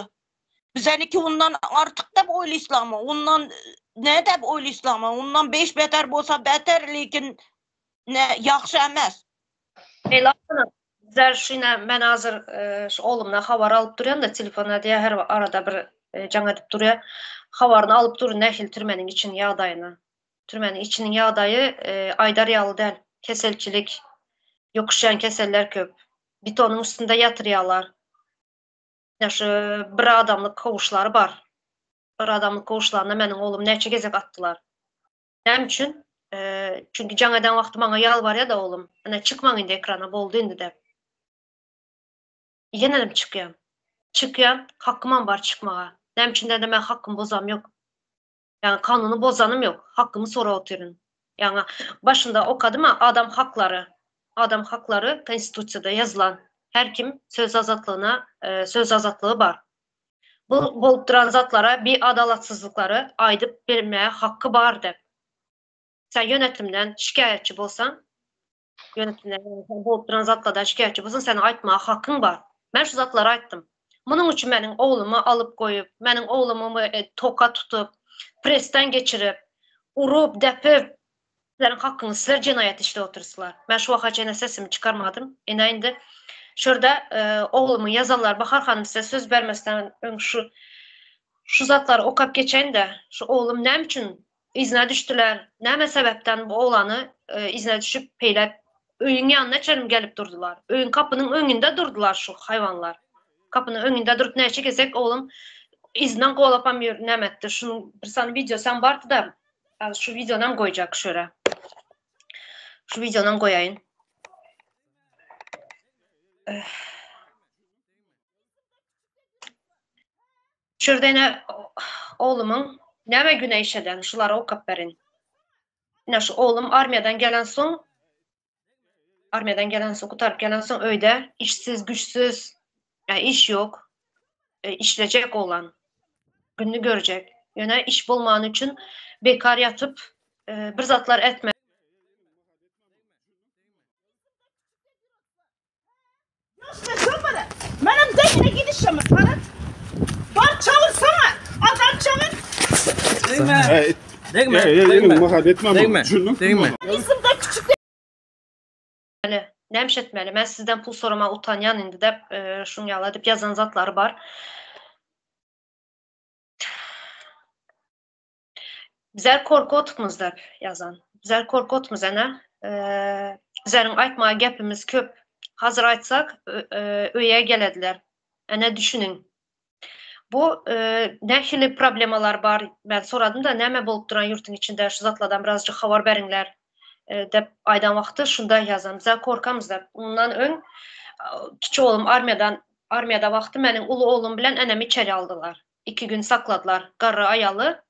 Bizeniki ondan artyk dep oýlaýslarmy? Ondan ne dep oýlaýslarmy? Ondan beş beter bolsa beter, lekin ne ýagşy emes. Leýla hanym, bizler şuna men hazir şu oglumdan habar alyp durýan-da telefon edýär her arada bir. Jaň edip durýar. Habaryny alyp dur nähili türmeniň içiniň ýagdaýyny. Türmeniň içiniň ýagdaýy aýdar ýaly däl. Keselçilik, ýokuşýan keseller köp. Betonyň üstünde ýatyrýarlar. Ine şu bir adamlyk kowuşlary bar. Bir adamlyk kowuşlaryna meniň oglumy näçe gezek atdylar. Näme üçin? Çünki jaň eden wagty maňa ýalbarýar-da oglum. Ine çykmaň indi ekrana boldy indi dep. Ýenenem çykýan. Çykýan, hakymam bar çykmaga. Näme üçin diýende men hakymy bozam ýok. Ýagny kanuny bozanym ýok. Hakymy sorap otyryn. Ýagny başynda okadym-a adam haklary. Adam haklary konstitusiýada ýazylan. Her kim söz azatlygyna söz azatlygy bar. Bu bolup duran zatlara biadalatsyzlyklary aýdyp bermäge haky bar dep. Sen ýönetimden şikaýatçy bolsaň, ýönetimden sen bolup duran zatlardan şikaýatçy bolsaň, seniň aýtmaga hakyň bar. Men şu zatlary aýtdym. Munuň üçin meniň oglumy alyp goýup, meniň oglumy toka tutup, presden geçirip, urup, depip, sizleriň hakyňyz, sizler jenaýat işläp otyrsylar. Men şu waka çenli sesimi çykarmadym. Ine indi şurada oglumyň ýazanlary Bahar hanym size söz bermesden öň şu şu zatlary okap geçeýin-de, şu oglum näme üçin yzyna düşdüler, näme sebäpden bu oglany yzyna düşüp peýläp öýüň ýanyna çenli gelip durdular. Öýüň kapynyň öňünde durdular şu haýwanlar. Kapynyň öňünde durup näçe gezek oglum yzyndan golapam ýör näme etdi. Şunuň bir sany wideosam bardy-da, şu wideonam goýjak şöre. Şu wideonam goýaýyn. Şurada ine oglumyň näme güne iş eden, şulary okap berin. Ine şu oglum armiýadan gelen soň, armiýadan gelen soň, gutaryp gelen soň öýde işsiz, güçsüz, ýa iş ýok. E, işlejek oglan. Gününi görjek. Ýöne iş bolmany üçin bekar ýatyp, e, bir zatlar etme. Menem deňine gidişimi sarat. Bar çagyrsana. Adam çagyr. Degme. Degme. Degme. Degme. Degme. Isimde küçük Etmeli. Nämiş etmeli? Men sizden pul soramaga utanýan indi dep, şuň ýaly edip ýazan zatlary bar. Bizler korkotmyz dep ýazan. Bizler korkotmyz ene. Bizleriň aýtmaga gepimiz köp. Hazir aýtsak öýe gelediler. Ene düşüniň. Bu nähili problemalar bar? Men soradym da näme bolup duran ýurtuň içinde şu zatlardan birazjyk habar beriňler dep aýdan wagty şunda ýazan. Bizler korkamyz dep. Ondan öň kiçi oglum armiýadan armiýada wagty meniň uly oglum bilen enemi içeri aldylar. Iki gün sakladylar. Garry aýaly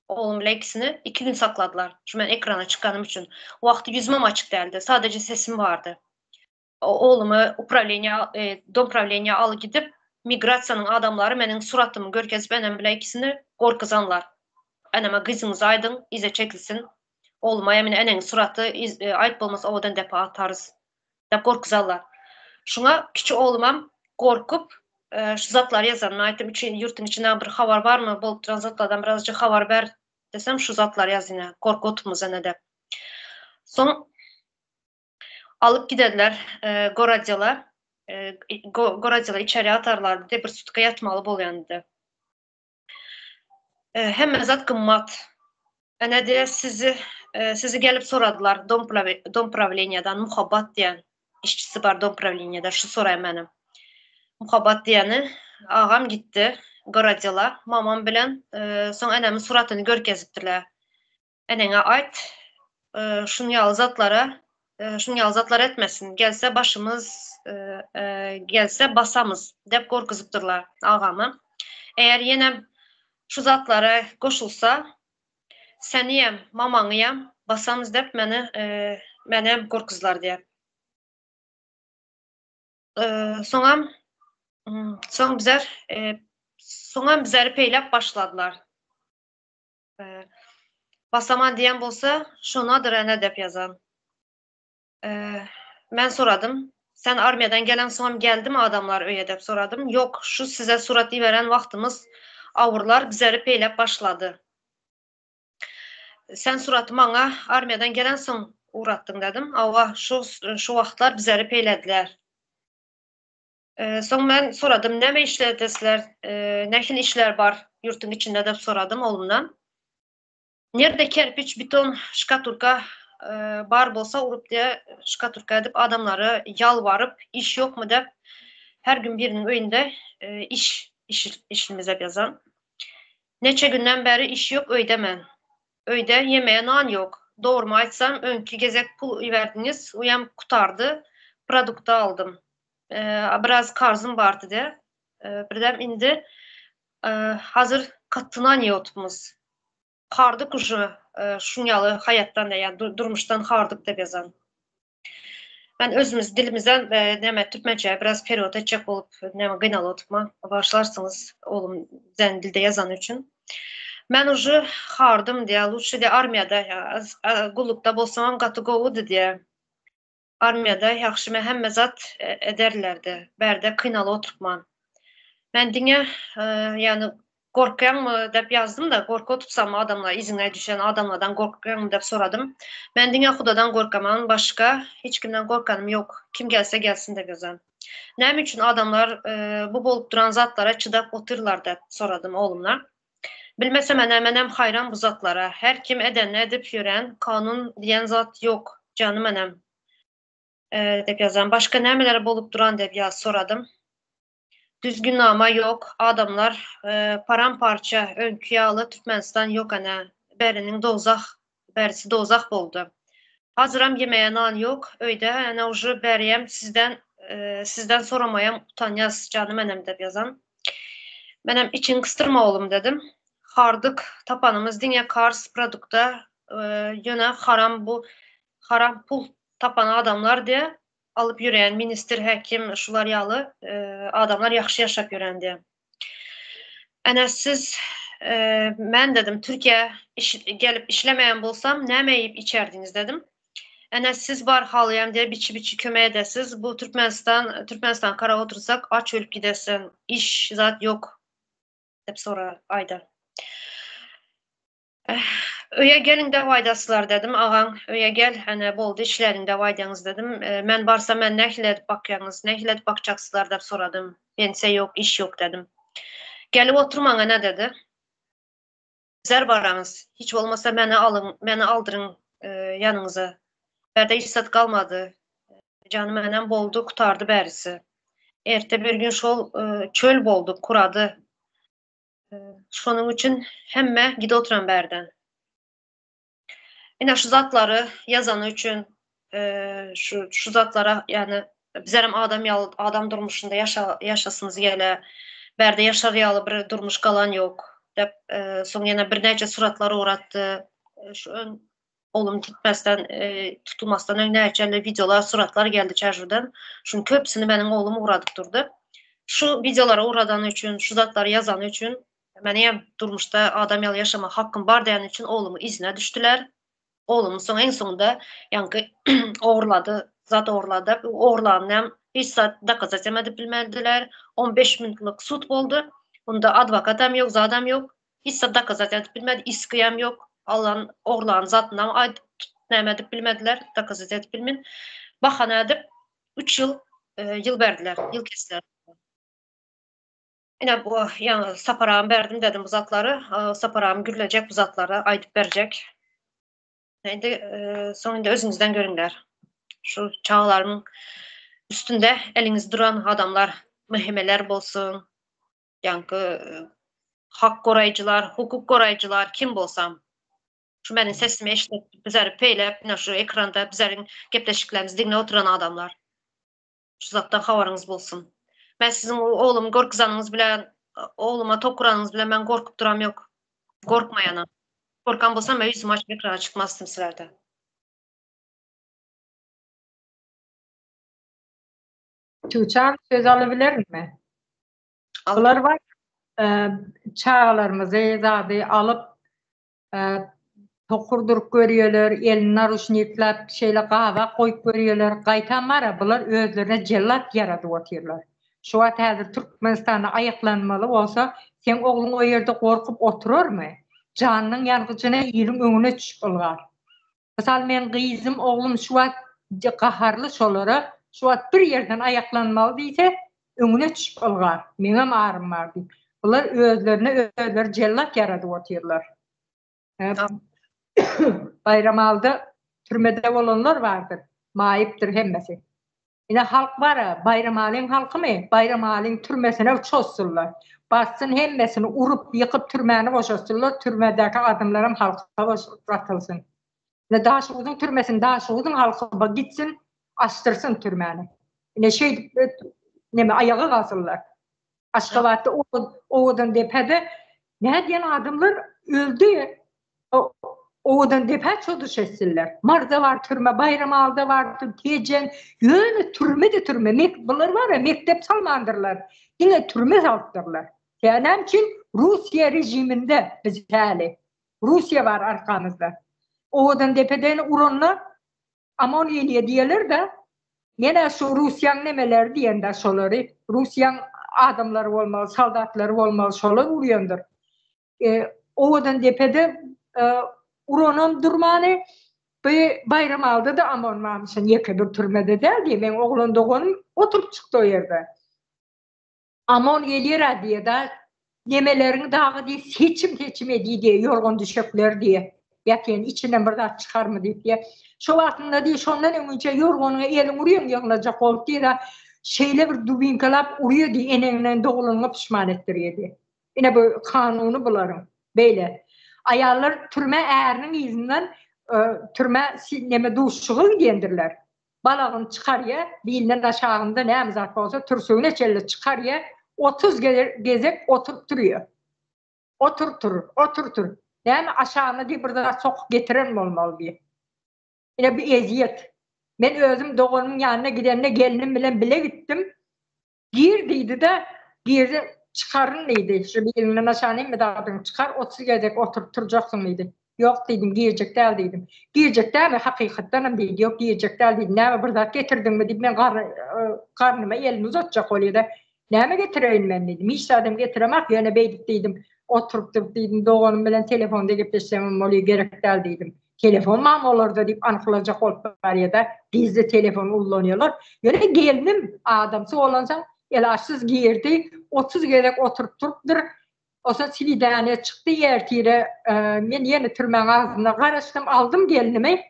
oglum bilen ikisini iki gün sakladylar. Şu men ekrana çykanym üçin. O wagty ýüzümem açyk däldi. Sadaje sesim bardy. Oglumy uprawleniýa, dom prawleniýa alyp gidip, migrasiýanyň adamlary meniň suratymy görkezip enem bilen ikisini gorkuzanlar. Eneme gyzyňyzy aýdyň, yza çekilsin. Ogluma ýa meni eneňiň suraty aýyp bolmasa owadan depe atarys. Diýip gorkuzarlar. Şuňa kiçi oglumam gorkup, şu zatlary ýazan. Men aýtdym, üçin ýurtuň içinden bir habar barmy, bolup duran zatlardan birazjyk habar ber desem, şu zatlary ýaz ine, gorkutmyz ene dep. Soň alyp gidediler gorodela. Gorodela içeri atarlar diýdi, bir sutka ýatmaly bolýan diýdi. Hemme zat gymmat. Ene diýe sizi sizi gelip soradylar dom dom prawleniýadan Muhabbat diýen işçisi bar dom prawleniýada şu soraý meni. Muhabbat diýeni agam gitdi gorodela mamam bilen soň enemiň suratyny görkezipdirler. Eneňe aýt, şuny ýaly zatlara, şuny ýaly zatlar etmesin, gelse başymyz, gelse basamyz dep gorkuzypdyrlar agamy. Eger ýenem şu zatlara goşulsa, seniyem, mamaňyam basamyz dep meni, menem gorkuzlar diýip. Soňam, soň bizler, soňam bizleri peýläp başladylar. Basaman diýen bolsa, şonadyr ene dep ýazan. Men soradym. Sen armiýadan gelensoňam geldimi adamlar öýe dep soradym. Ýok, şu size surat iberen wagtymyz awurlar bizeri peýläp başlady. Sen suraty maňa armiýadan gelensoň ugratdyň dedim. Hawa, şu şu wagtlar bizeri peýlediler. Soň men soradym, näme işler edesizler, nähili işler bar ýurtuň içinde diýip soradym oglumdan. Nirde kerpiç, beton, şkaturka bar bolsa urup diýe şkaturka edip adamlara ýalbaryp iş ýokmy diýip her gün biriniň öýünde iş işimize ýazan. Neçe günden bäri iş ýok öýde men. Öýde ýemege nan ýok. Dogrymy aýtsam öňki gezek pul iberdiňiz uýam gutardy produkta aldym. Biraz karzym bardy diýe. Birden indi Hazir gaty nan ýeotmyz. Hardyk uje şuň ýaly haýatdan ýa durmuşdan hardyk dep ýazan. Men özümiz dilimizden näme türkmençä biraz perewod etjek bolup näme gynalyp oturman. Bagyşlarsyňyz oglum bizden dilde ýazany üçin. Men uje hardym diýä, lutşy diýä armiýada gullukda bolsamam gaty gowudy diýä. Armiýada ýagşymy hemme zat ederlerdi. Bärde kynaly oturtman. Men diňe ýagny gorkýaňmy dep ýazdym-da, gorky otupsam adamlar yzyňa düşen adamlardan gorkýaňmy dep soradym. Men diňe Hudadan gorkaman başga hiç kimden gorkanym ýok. Kim gelse gelsin dep ýazan. Näme üçin adamlar bu bolup duran zatlara çydap otyrlar dep soradym oglumdan. Bilmesem ene menem haýran bu zatlara. Her kim edenini edip ýören, kanun diýen zat ýok, janym enem. Dep ýazan. Başga nämeler bolup duran dep ýaz soradym. Düzgünnama ýok, adamlar param-parça, öňki ýaly Türkmenistan ýok ene. Bäriniň dowzah, bärisi dowzah boldy. Hazyram ýemäge nan ýok öýde ene uje bäriyem sizden sizden soramaýam utanýas janym enem dep ýazan. Menem içiňi gysdyrma oglum dedim. Hardyk tapanymyz diňe karz produkta ýöne haram bu haram pul tapan adamlar diýe alyp ýöreýän ministr häkim şular ýaly adamlar ýagşy ýaşap ýören diýe. Ene siz men dedim Türkiýä gelip işlemeýän bolsam näme iýip içerdiňiz dedim. Ene siz bar halyam diýe biçi biçi kömek edesiz. Bu Türkmenistan Türkmenistan karap otursak aç ölüp gidersen iş zat ýok dep sora aýda. Öýe geliň dep aýdasylar dedim. Agaň öýe gel ene boldy işläliň dep aýdaňyz dedim. Men barsam men nähili edip bakýaňyz nähili edip bakjaksyzlar dep soradym. Pensiýa ýok iş ýok dedim. Gelip oturmaň ene dedi. Bizler baraňyz. Hiç bolmasa meni alyň, meni aldyryň ýanyňyza. Bärde hiç zat galmady. Janym enem boldy, gutardy bärisi. Erte bir gün şol çöl boldy, kurady. Şonuň üçin hemme gidip oturan bärden. Ine şu zatlary ýazany üçin şu şu zatlara ýagny bizerem adam ýaly adam durmuşynda ýaşa ýaşasymyz gele. Bärde ýaşar ýaly bir durmuş galan ýok dep soň ýene birnäçe suratlar ugratdy. Şu ön oglum gitmesden tutulmasdan öň näçe wideolar suratlar geldi çärjewden. Şuň köpüsini meniň oglum ugradyp durdy. Şu wideolary ugradany üçin, şu zatlary ýazany üçin Menem durmuşda adam ýaly ýaşama hakkym bar diýeni üçin oglumy yzyna düşdüler. Oglumy soň iň soňunda ýaňky ogurlady, zat ogurlady. Ogurlanyny hem hiç zat dokazat hem edip bilmediler. 15 minutlyk sud boldy. Bunda adwokat hem ýok, zat hem ýok. Hiç zat dokazat edip bilmedi, iski hem ýok. Alan ogurlan zatyny hem aýdyp näme edip bilmediler, dokazat edip bilmin. Bahana edip 3 ýyl ýyl berdiler, ýyl kestiler. Ine bu ýaňy Sapar agam berdim dedim bu zatlary. Sapar agam gürlejek bu zatlary aýdyp berjek. Indi soň indi özüňizden görüňler. Şu çagalaryň üstünde eliňiz duran adamlar, MHM-ler bolsun, ýaňky hak goraýjylar, hukuk goraýjylar kim bolsam. Şu meniň sesimi eşidip, bizleri peýläp, ine şu ekranda bizleriň gepleşiklerimizi diňläp oturan adamlar. Şu zatdan habaryňyz bolsun. Men siziň oglumy gorkuzanyňyz bilen, ogluma tok uranyňyz bilen men gorkup duram ýok. Gorkmaýanam. Gorkan bolsam men ýüzümi açyp ekrana çykmazdym sizlerde. Tuğçe söz alabilirmi? Bular var çagalarymyzy zady alyp Tokurdyryp görýärler, elini naruşnikläp, şeýle gabak goýup görýärler. Gaýtam bar-a, bular özlerine jellat ýaradyp otyrlar. Şu wagt häzir Türkmenistanda aýaklanmaly bolsa, seň ogluň o ýerde gorkup oturarmy? Janynyň ýangyjyna iliň öňüne düşüp ylgar. Mysal meň gyzym, oglum şu wagt gaharly şolara, şu wagt bir ýerden aýaklanmaly diýse, Öňüne düşüp ylgar. Meňem arym bar diýip. Bular özlerine özleri jellat ýaradyp otyrlar. Baýramalyda türmede bolanlar bardyr. Maýypdyr hemmesi. Ine halk bar-a, Baýramalyň halkymy? Baýramalyň türmesine çozsunlar. Bassyn hemmesini urup, ýykyp türmäni boşatsynlar, türmedäki adamlaram halka gatylsyn. Ine Daşoguzyň türmesini Daşoguzyň halky gitsin, açdyrsyn türmäni. Ine şeýdip neme aýaga galsynlar. Aşgabatda Owadandepede nädýän adamlar öldi. Owadandepä çozuş etsinler. Marda bar türme, Baýramalyda bar türme, Tejen, ýöne türme-de türme. Bular bar-a mekdep salmandyrlar. Diňe türme salypdyrlar. Ýa näme üçin? Russiýa režiminde biz häli. Russiýa bar arkamyzda. Owadandepeden uranda Amon gelýä diýeler-de, men-ä şu Russiýaň nemeleri diýen-dä şolary, Russiýaň adamlary bolmaly, soldatlary bolmaly, şolar urýandyr. Owadandepede uranam durmany, bu Baýramalyda-da Amon barmyşyn, ýeke bir türmede däl diýe, meň oglan doganym oturyp çykdy o ýerde. Amon gelýär-ä diýýär-dä, nemeleriňi dagy diý, seçim-seçim ediý diýýär, ýorgan-düşekleri diýýär. Ýatýan içinden bir zat çykarmy diýip diýýär. Şo wagtynda diý, şondan öňinçä ýorganyňa eliňi urýaň ýygnajak bolup diýýär-ä, şeýle bir dubinkalap urýar diý, eneňden doglanyňa puşman etdirýär diýýär. Ine bu kanuny bularyň. Beýle. Aýallar türmä äriniň yzyndan türmä neme duşuşyga gidýändirler. Balagyny çykarýa, bilinden aşagynda näme zat bolsa türsegine çenli çykarýa, 30 gezek oturyp durýa. Otur tur, otur tur. Näme aşagyna diý bir zat sokup getiren bolmaly diý. Ine bu ezýet. Men özüm doganymyň ýanyna gidende gelnim bilen bile gitdim. Gir diýdi-de, girdi, çykaryn diýdi. Şu biliňden aşan hemme zadyňy çykar, 30 gezek oturyp turjaksyň diýdi. Ýok diýdim, girjek däl diýdim. Girjek dälmi, hakykatdanam diýdi. Ýok, girjek däl diýdim. Näme bir zat getirdiňmi diýip, men garnyma elini uzatjak bolýar-da. Näme getireýin men diýdim. Hiç zadam getiremak, ýöne beýdip diýdim. Oturyp durup diýdim, doganym bilen telefonda gepleşsemem bolýar, gerek däl diýdim. Telefon barmy olarda diýip anyklajak bolup barýada, gizli telefon ullanýarlar. Ýöne gelnim adamsy bolansoň elaçsyz girdi, 30 gezek oturyp durupdyr. Osa swidaniýa çykdy ertire men ýene türmäň agzynda garaşdym, aldym gelnimi.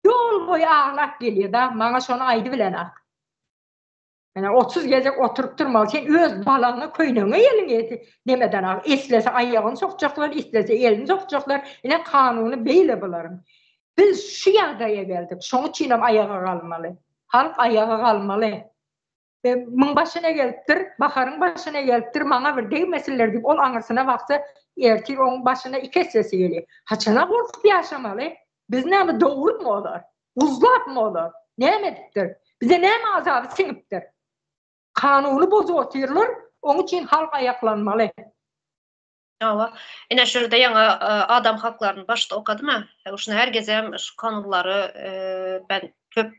Ýol boýy aglap gelýär-da, maňa şony aýdybilenak. Ýöne 30 gezek oturyp durmaly. Sen öz balaňa, köýnegiňe eliňi eti demeden al. Islese aýagyny sokjaklar, islese elini sokjaklar. Ine kanuny beýle bularyň. Biz şu ýagdaýa geldik. Şoň üçin hem aýaga galmaly. Halk aýaga galmaly. E, müň başyna gelipdir, Baharyň başyna gelipdir, maňa bir degmesinler diýip, ol aňyrsyna baksa, ertir oň başyna iki essesi gelýär. Haçana gorkup ýaşamaly? Biz näme dogrumy olar? Guzlapmy olar? Näme edipdir? Bize näme azaby siňipdir? Kanuny bozup otyrlar, oň üçin halk aýaklanmaly. Hawa. Ine şu ýerde ýaňy adam haklaryny başda okadym-a. Şuna her gezem şu kanunlary ben köp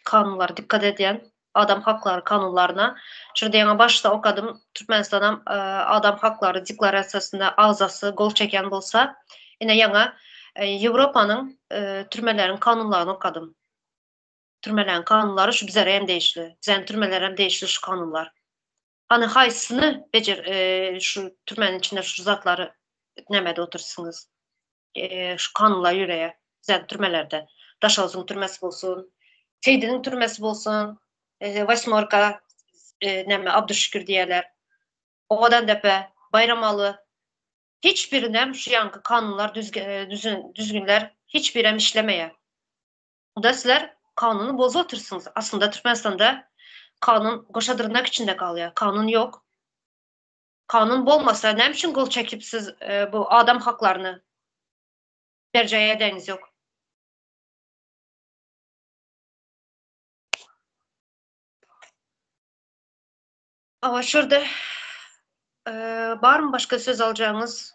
kanunlara dikkat edýän. Adam haklary kanunlaryna. Şu ýerde ýaňy başda okadym. Türkmenistanam adam haklary deklarasiýasynda agzasy gol çeken bolsa, ine ýaňy Ýewropanyň türmeleriň kanunlaryny okadym. Türmeleriň kanunlary şu bizlere hem degişli. Bizäniň türmelere hem degişli şu kanunlar. Hany haýsysyny bejer şu türmäniň içinde şu zatlary nämede otursyňyz? Şu kanunlar ýöreýär bizäniň türmelerde. Daşoguzyň türmesi bolsun, Seýdiniň türmesi bolsun, Wasmorka näme Abduşükür diýerler. Owadandepe, Baýramaly hiç birinem şu ýanky kanunlar düzgünler hiç birem işlemeýär. Onda sizler kanuny bozup otyrsyňyz. Aslynda Türkmenistanda kanun goşa dyrnak içinde galýar. Kanun ýok. Kanun bolmasa näme üçin gol çekip siz bu adam haklaryny berjaý edeňiz ýok. Awa şurada barmy başga söz aljagyňyz?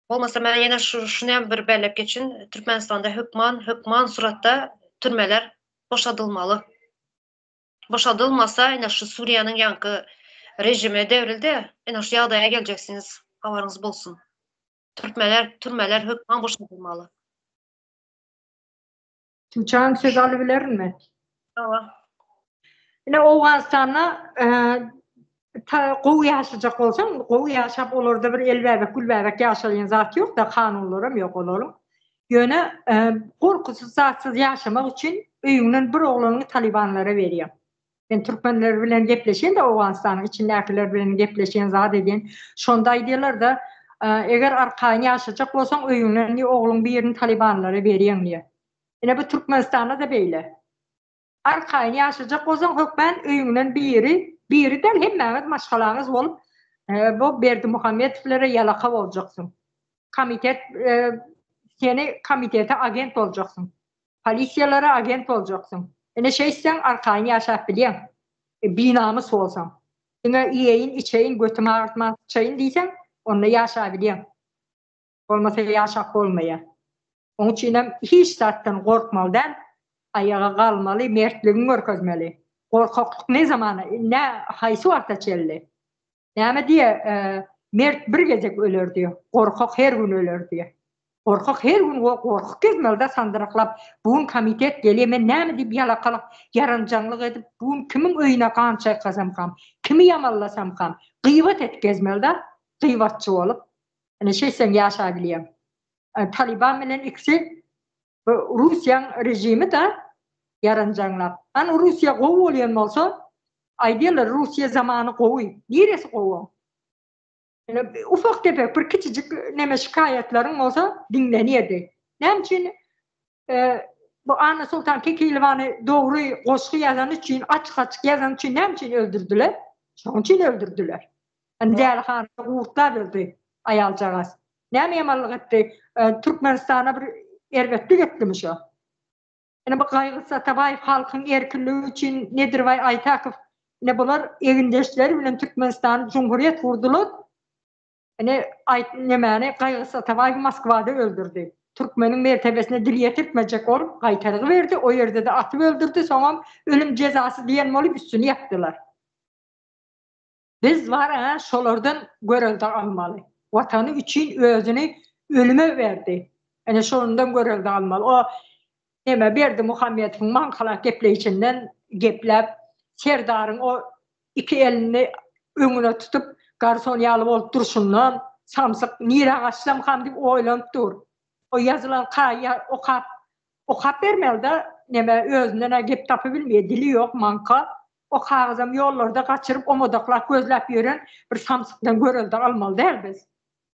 Bolmasa men ýene şu şuny hem bir belläp geçin. Türkmenistanda hökman hökman suratda türmeler boşadylmaly. Boşadylmasa ine şu Suriýanyň ýaňky rejimi devrildi. Ine şu ýagdaýa geljeksiňiz. Habaryňyz bolsun. Türkmeler türmeler hökman boşadylmaly. Tuğçe Hanım söz alybilerinmi? Hawa. Ine Owganystanda gowy ýaşajak bolsaň, gowy ýaşap olarda bir el bäbek, gül bäbek ýaşalýan zat ýok-da, kanunlaram ýok olaryň. Ýöne gorkusyz zatsyz ýaşamak üçin öýüňden bir oglanyňy talybanlara berýäň. Men türkmenler bilen gepleşen-de Owganystanyň içindäkiler bilen gepleşen zat edýän. Şonda aýdýarlar-da, eger arkaýyn ýaşajak bolsaň öýüňden diýip ogluň birini talybanlara berýäň diýýär. Ine bu Türkmenistanda-da beýle. Arkaýyn ýaşajak bolsaň hökmän öýüňden biri, biri däl hemmäňiz maşgalaňyz bolup bu Berdimuhamedowlere ýalaka boljaksyň. Komitet seni komitete agent boljaksyň. Polisiýalara agent boljaksyň. Ine şeýtseň arkaýyn ýaşap bilýäň. Binamys bolsaň. Diňe iýeýin, içeýin, götümi agyrtman syçaýyn diýseň, onda ýaşabilýäň. Bolmasa ýaşap bolmaýar. Oň üçinem hiç zatdan gorkmaly däl, aýaga galmaly, mertligiňi görkezmeli. Gorkaklyk ne zamana, nä, haýsy wagta çenli? Näme diýýär, mert bir gezek öler diýýär, gorkak her gün öler diýýär. Gorkak her gün gorkup gezmeli-de sandyraklap, bu gün komitet gelýär, men näme diýip ýalakalyk, ýaranjaňlyk edip, bu gün kimiň öýüne gan çaýkasamkam, kimi ýamanlasamkam, gybat edip gezmeli-de, gybatçy bolup. Ine şeýtseň ýaşabilýäň. Talyban bilen ikisi bu Russiýaň režimi-da ýaranjaňlap. Hany Russiýa gowy bolýan bolsa, aýdýarlar Russiýa zamany gowy. Niresi gowy oň? Ine ufak tefek bir kiçijik neme şikaýatlaryň bolsa diňlenýärdi. Näme üçin bu Annasoltan Kekilowany dogry goşgy ýazany üçin, açyk-açyk ýazany üçin näme üçin öldürdiler? Şonuň üçin öldürdiler. Indi dälihanada gurtlap öldi aýaljagaz. Näme ýamanlyk etdi? Türkmenistana bir erbetlik etdimi şo? Ine bu Gaýgysyz Atabaýew halkyň erkinligi üçin Nedirbaý Aýtakow ine bular egindeşleri bilen Türkmenistany jumhurýet gurdular. Ine aýt nemäni Gaýgysyz Atabaýewi Moskwada öldürdi. Türkmeniň mertebesine dil ýetirtmejek bolup gaýtargy berdi, o ýerde-de atyp öldürdi, soňam ölüm jezasy diýen bolup üstüni ýapdylar. Biz bar-a şolardan görelde almaly. Watany üçin özüni ölüme berdi. Ine şondan görelde almaly. O neme Berdimuhamedowyň maňkalap gepleýşinden gepläp, Serdaryň o iki elini öňüne tutup garson ýaly bolup durşundan samsyk nirä gaçsamkam diýip oýlanyp dur. O ýazylan kaýa okap okap bermeli-de neme özünden-ä gep tapybilmeýär dili ýok maňka. O kagyzam ýollarda gaçyryp omadaklap gözläp ýören bir samsykdan görelde almaly däl biz.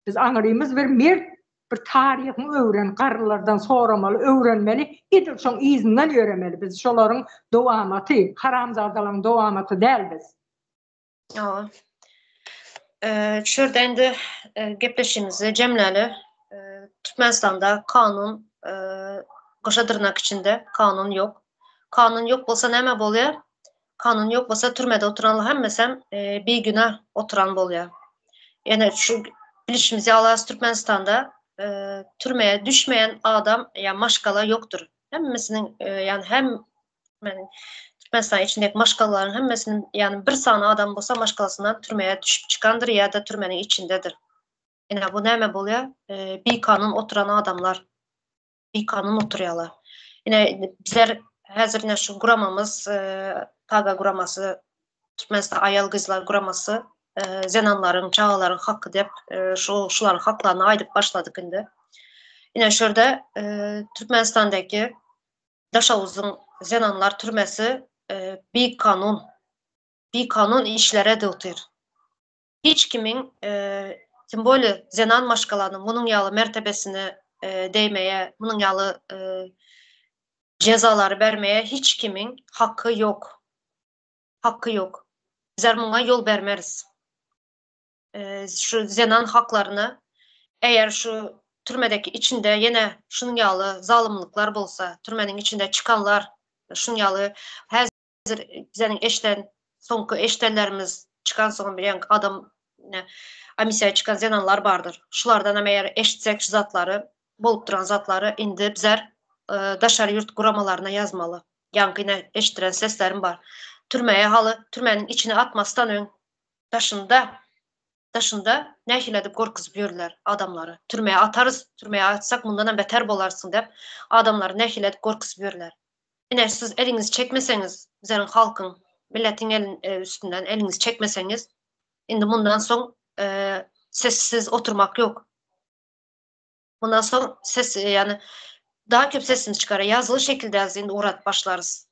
Biz aňrymyz bir mert bir taryhyň öwren garrylardan soramaly öwrenmeli edil şoň yzyndan ýöremeli biz şolaryň dowamaty haramzadalaryň dowamaty däl biz. Hawa. Şu ýerde indi gepleşigimizi jemläli. Türkmenistanda kanun gyşa dyrnak içinde kanun ýok. Kanun ýok bolsa näme bolýar? Kanun ýok bolsa türmede oturanlar hemmesem bigünä oturan bolýar. Ýöne şu bilişimiz ýaly Türkmenistanda türmeye düşmeýän adam ýa maşgala ýokdur. Hemmesiniň ýani hem men Türkmenistan içindäki maşgalalaryň hemmesiniň ýani bir sany adam bolsa maşgalasyndan türmeye düşüp çykandyr ýa-da türmeniň içindedir. Ine bu näme bolýar? Bikanun oturan adamlar. Bikanun oturýarlar. Ine bizler häzir ine şu guramamyz TAGA guramasy Türkmenistan aýal gyzlar guramasy zenanlaryň, çagalaryň haky diýip şu şularyň haklaryny aýdyp başladyk indi. Ine şu ýerde Türkmenistandaky Daşoguzyň zenanlar türmesi bikanun bikanun işlere de otyr. Hiç kimiň, tym bolýa zenan maşgalanyň munuň ýaly mertebesine degmeye, munuň ýaly jezalary bermeye hiç kimiň haky ýok. Haky ýok. Bizler muňa ýol bermeris. Şu zenan haklaryna eger şu türmedeki içinde ýene şunuň ýaly zalymlyklar bolsa, türmeniň içinde çykanlar şunuň ýaly häzir bizeniň eşden soňky eşdenlerimiz çykan soň bir adam komissiýa çykan zenanlar bardyr. Şulardan hem eger eşitsek şu zatlary, bolup duran zatlary indi bizler daşary ýurt guramalaryna ýazmaly. Ýaňky ine eşitdiren seslerim bar. Türmeye haly, türmäniň içine atmasdan öň daşynda daşynda nähili edip gorkuzyp ýörler adamlary. Türmeye atarys, türmeye atsak mundanam beter bolarsyň dep adamlary nähili edip gorkuzyp ýörler. Ine siz eliňizi çekmeseňiz bizleriň halkyň. Milletiň elin üstünden eliňizi çekmeseňiz, indi mundan soň sessiz oturmak ýok. Mundan soň ses ýani daha köp sesimizi çykara ýazyly şekilde indi ugradyp başlarys.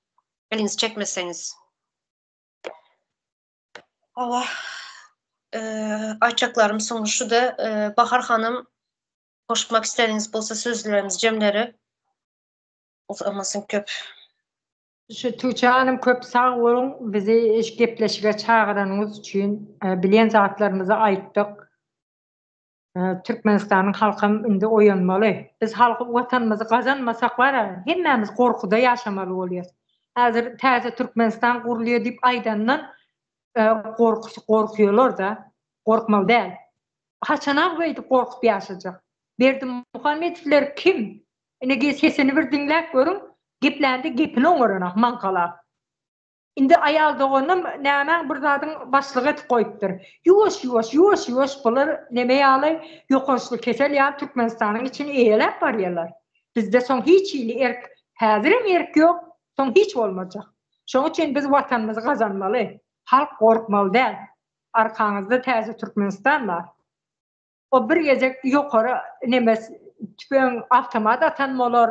Eliňizi çekmeseňiz. Hawa. Aýtjaklarym soňy şuda. Bahar hanym goşmak islediňiz bolsa sözlerimizi jemleri. Uzamasyn köp. Şu Tuğçe hanym köp sag boluň bizi şu gepleşige çagyranyňyz üçin bilen zatlarymyzy aýtdyk. Türkmenistanyň halkam indi oýanmaly. Biz halk watanymyzy gazanmasak bara hemmämiz gorkuda ýaşamaly bolýas. Häzir täze Türkmenistan gurulýar diýip aýdandan gorkusy gorkuýalar-da. Gorkmaly däl. Haçanag beýdip gorkup ýaşajak. Berdimuhamedowler kim? Ine sesini bir diňläp görüň, geplände gepini oňaranok maňkalap. Indi aýal doganam nämäň bir zadyň başlygy edip goýupdyr. Ýuwaş ýuwaş, ýuwaş ýuwaş bular neme ýaly ýokançly kesel ýaly Türkmenistanyň içini eýeläp barýarlar. Bizde soň hiç hili erk, häzirem erk ýok, soň hiç bolmajak. Şoň üçin biz watanymyzy gazanmaly. Halk gorkmaly däl. Arkaňyzda täze Türkmenistan bar. O bir gezek ýokary neme tüpeň awtomat atan bolar,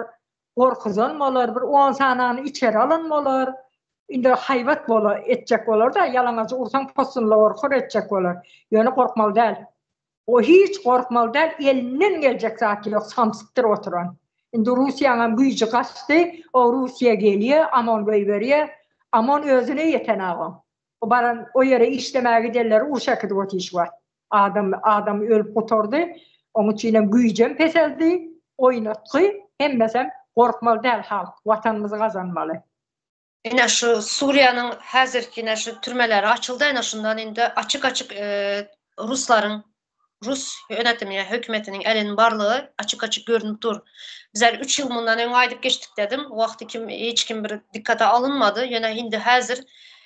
gorkuzan bolar, bir on sanyny içeri alan bolar. Indi haýbat bola etjek bolar-da, ýalaňajy ursaň possunly gorkar etjek bolar. Ýöne gorkmaly däl. O hiç gorkmaly däl, elinden geljek zat ýok, samsykdyr oturan. Indi Russiýaňam güýji gaçdy, o Russiýa gelýär, OMON goýberýär. OMON özüne ýetenok oň. O baran o ýere işlemäge gidenleri urşa äkidip otyr şu wagt. Adam adam ölüp gutardy. Oň üçinem güýjem peseldi. Oýnatgy hemmesem gorkmaly däl halk watanymyzy gazanmaly. Ine şu Suriýanyň häzirki ine şu türmeleri açyldy ine şundan indi açyk açyk ruslaryň rus yönetimi ýa hökümetiniň eliniň barlygy açyk açyk görünip dur. Bizler 3 ýyl mundan öň aýdyp geçdik dedim. O wagty kim hiç kim bir dikkate alynmady. Ýöne indi häzir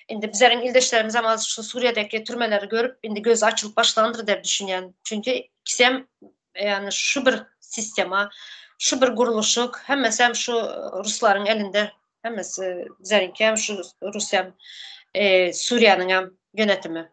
indi bizleriň ildeşlerimiz hem az şu Suriýadaki türmeleri görüp indi gözi açylyp başlandyr diýip düşünýän. Çünki ikisem ýani şu bir sistema, şu bir gurluşyk, hemmesi hem şu ruslaryň elinde. Hemmesi bizleriňki hem şu Russiýa, e, Suriýanyň hem yönetimi.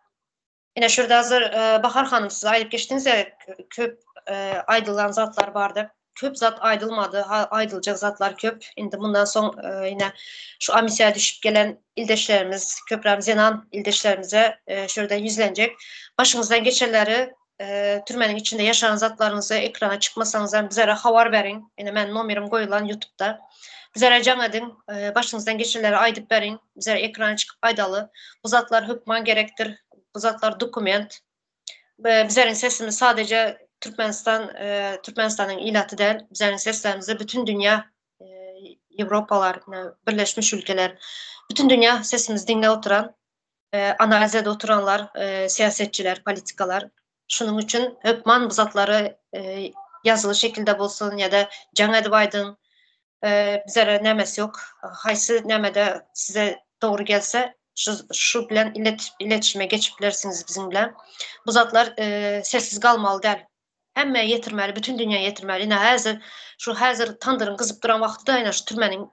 Ine şurada hazır e, Bahar hanım siz aýdyp geçdiňiz ya köp e, aýdylan zatlar bardy. Köp zat aýdylmady, ha, aýdyljak zatlar köp. Indi mundan soň e, ine şu amisiýa düşüp gelen ildeşlerimiz, köpräm zenan ildeşlerimize e, şurada ýüzlenjek. Başyňyzdan geçenleri e, türmeniň içinde ýaşan zatlaryňyzy ekrana çykmasaňyz hem bizlere habar beriň. Ine men nomerim goýulan YouTube'da. Bizlere jaň ediň, e, başyňyzdan geçenleri aýdyp beriň. Bizlere ekrana çykyp aýdaly. Bu zatlar hökman gerekdir. Bu zatlar dokument. E, bizleriň sesimiz sadece Türkmenistan, e, Türkmenistanyň ilaty däl. Bizleriň seslerimizi bütün dünýä, e, Ýewropalar, Birleşmiş ülkeler, bütün dünýä sesimizi diňläp oturan analiz edip oturanlar, syýasetçiler, politikalar. Şunuň üçin hökman bu zatlary ýazyly şekilde bolsun ýa-da jaň edip aýdyň. Bizlere nämesi ýok. Haýsy nämede size dogry gelse, şu şu bilen iletişime geçip bilersiňiz biziň bilen. Bu zatlar sessiz galmaly däl. Hemmä ýetirmeli, bütün dünýä ýetirmeli. Ine häzir şu häzir tandyryň gyzyp duran wagty-da ine şu türmeniň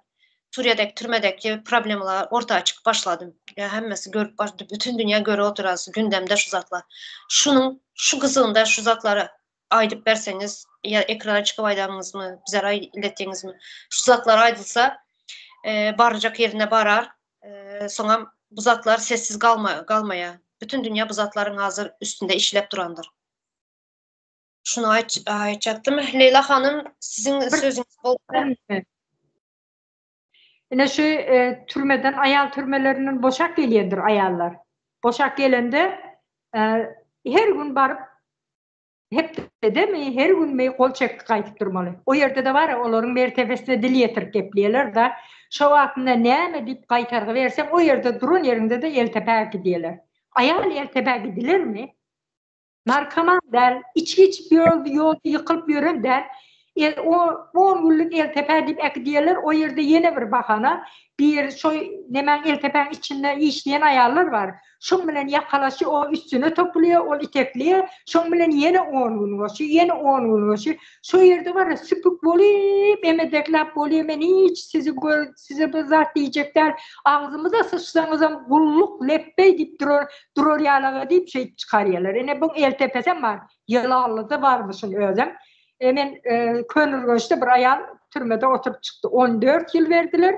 Suriýadäki türmedäki problemalar orta çykyp başlady. Ýa hemmesi görüp başlady, bütün dünýä görüp oturas gündemde şu zatlar. Şunuň şu gyzygynda şu zatlary aýdyp berseňiz, ýa ekrana çykyp aýdaňyzmy, bizlere iletdiňizmi? Şu zatlar aýdylsa, e, barjak ýerine barar. E, soňam bu zatlar sessiz galma galmaýar. Bütün dünýä bu zatlaryň hazır üstünde işläp durandyr. Şuny aýtjakdym. Leýla hanym, siziň sözüňiz bolsa. Ine şu e, türmeden aýal türmelerinden boşap gelýändir aýallar. Boşap gelende e, her gün baryp hepdedemi, her günmi gol çekip gaýdyp durmaly. O ýerde-de bar, olaryň mertebesine dil ýetirip gepleýärler-de. Şo wagtynda näme diýip gaýtargy berseň, o ýerde duran ýeriňde-de eltepä gidýärler. Aýal eltepä gidilermi? Narkoman däl, içgi içip ýolda ýykylyp ýören däl. El o on günlük Eltepä diýip äkidýärler, o ýerde ýene bir bahana, biri şo nemäň Eltepäň içinde işleýän aýallar bar. Şoň bilen ýakalaşy o üstüne topulýar, ol itekleýär, şoň bilen ýene on gün goşy, ýene on gün goşy. Şo ýerde bar-a süpük bolyp, emedekläp bolýar, men hiç sizi gör, size bir zat diýjek däl, agzymyza syçsaňyzam gulluk lepbeý diýip durar, durar ýalaga diýip şeýdip çykarýarlar. Ine buň Eltepesem bar, Ýylanlyda barmyşyn özem. E, men e, Köneürgençde bir aýal türmede oturyp çykdy. 14 ýyl berdiler.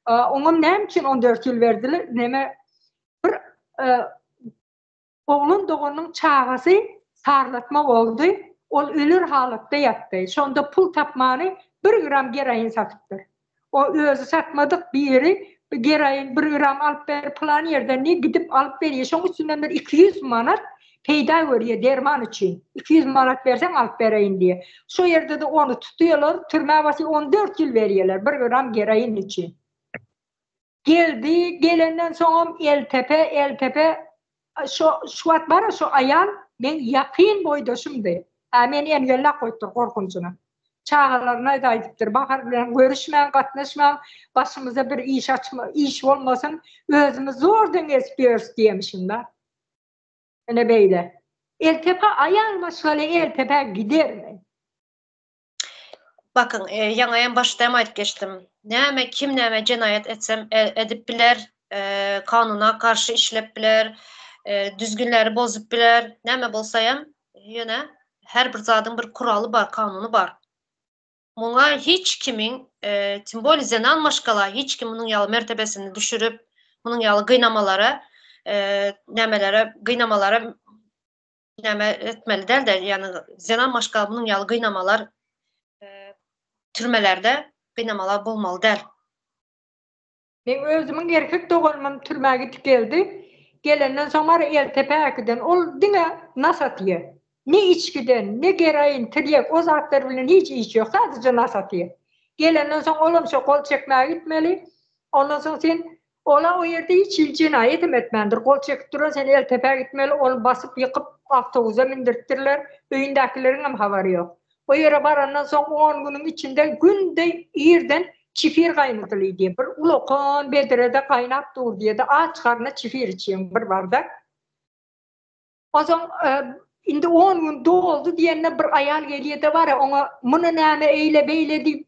E, oňam näme üçin 14 ýyl berdiler? Neme bir e, oglan doganyň çagasy sarlatma boldy. Ol ölür halatda ýatdy. Şonda pul tapmany 1 gram geroin satypdyr. O özi satmadyk biri geroin bir gram alyp ber pylan ýerden diýip gidip alyp berýär. Şoň üstünden bir 200 manat peýda görýär derman üçin. 200 manat berseň alyp bereýin diýýär. Şo ýerde-de ony tutýarlar, türmä basýar, 14 ýyl berýärler bir gram geroin üçin. Geldi, gelenden soňam Eltepe, Eltepe şo şu wagt bar-a şo aýal meň ýakyn boýdaşymdy. Hä, meni engelläp goýupdyr gorkunjyna. Çagalaryna-da aýdypdyr, Bahar bilen görüşmäň, gatnaşmaň, başymyza bir iş açma, iş bolmasyn, özümiz zordan gezip ýörüs diýemişim-dä. Ine beýle. Eltepe aýal maşgala Eltepä gidermi? Bakyň, e, ýaňy hem başda hem aýdyp geçdim. Näme, kim näme jenaýat etsem e, edip biler, e, kanuna garşy işlep biler, e, düzgünleri bozup biler, näme bolsa hem, ýöne her bir zadyň bir kuraly bar, kanuny bar. Muňa hiç kimiň, e, tim bolее zenan maşgala hiç kim munuň ýaly mertebesini düşürip, munuň ýaly gynamalara, e, nämelere, gynamalara näme etmeli däl-de, ýagny zenan maşgala munuň ýaly gynamalar e, türmelerde gynamalar bolmaly däl. Meň özümiň erkek doganymam türmä gidip geldi. Gelenden soň bar Eltepä äkiden. Ol diňe nas atýar. Ne içgiden, ne geroin, tirýek o zatlar bilen hiç işi ýok. Sadece nas atýar. Gelenden soň olam şo gol çekmäge gitmeli. Ondan soň sen Ola o ýerde hiç hili jenaýatam etmändir. Gol çekip duran sen Eltepä gitmeli, ony basyp ýykyp awtobusa mindiripdirler. Öýündäkileriňem habary ýok. O ýere barandan soň on günüň içinde günde irden çifir gaýnadyly diýýär. Bir ulakan bedrede gaýnap dur diýýär-de, aç garna çifir içýäň bir bardak. Onsoň indi on gün doldy diýende bir aýal gelýär-de bar-a, oňa muny näme eýle beýle diýip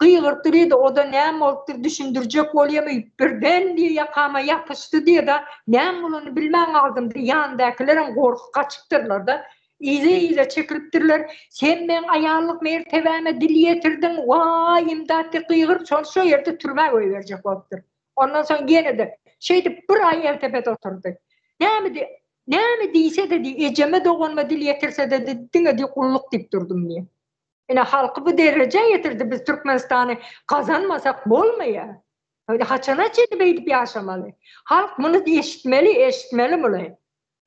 gygyryp durýar-da, o-da näme bolupdyr düşündirjek bolýarmy, birden diýýär ýakama ýapyşdy diýýär-de, näme bolanyny bilmän galdym diýýär. Ýanyndakylarem gorkup gaçypdyrlar-da. Yza-yza çekilipdirler. Sen meň aýallyk mertebäme dil ýetirdiň, waý imdat diýip gygyryp, şony şo ýerde türmä goýberjek bolupdyr. Ondan soň ýene-de şeýdip bir aý eltepede oturdy. Näme diý, näme diýse-de diý, ejeme doganyma dil ýetirse-de diý, diňe diý gulluk diýip durdum diý. Ine halky bu derejä ýetirdi, biz Türkmenistany gazanmasak bolmaýar. Haçana çenli beýdip ýaşamaly? Halk muny eşitmeli, eşitmeli muny.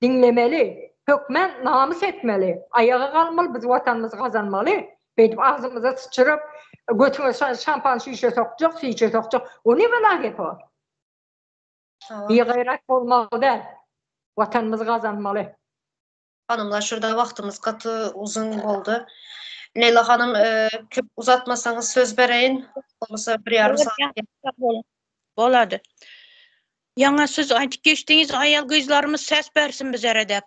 Diňlemeli, hökmän namys etmeli, aýaga galmaly, biz watanymyzy gazanmaly. Beýdip agzymyza syçyryp, götüňe şampan şişe sokjak, şişe sokjak. O ne bela gep o? Bigaýrat bolmaly däl. Watanymyzy gazanmaly. Hanymlar şurada wagtymyz gaty uzyn boldy. Leýla hanym, köp uzatmasaňyz söz bereýin. Bolmasa bir ýarym sagat. Bolady. Ýaňa siz aýdyp geçdiňiz aýal gyzlarymyz ses bersin bizere dep.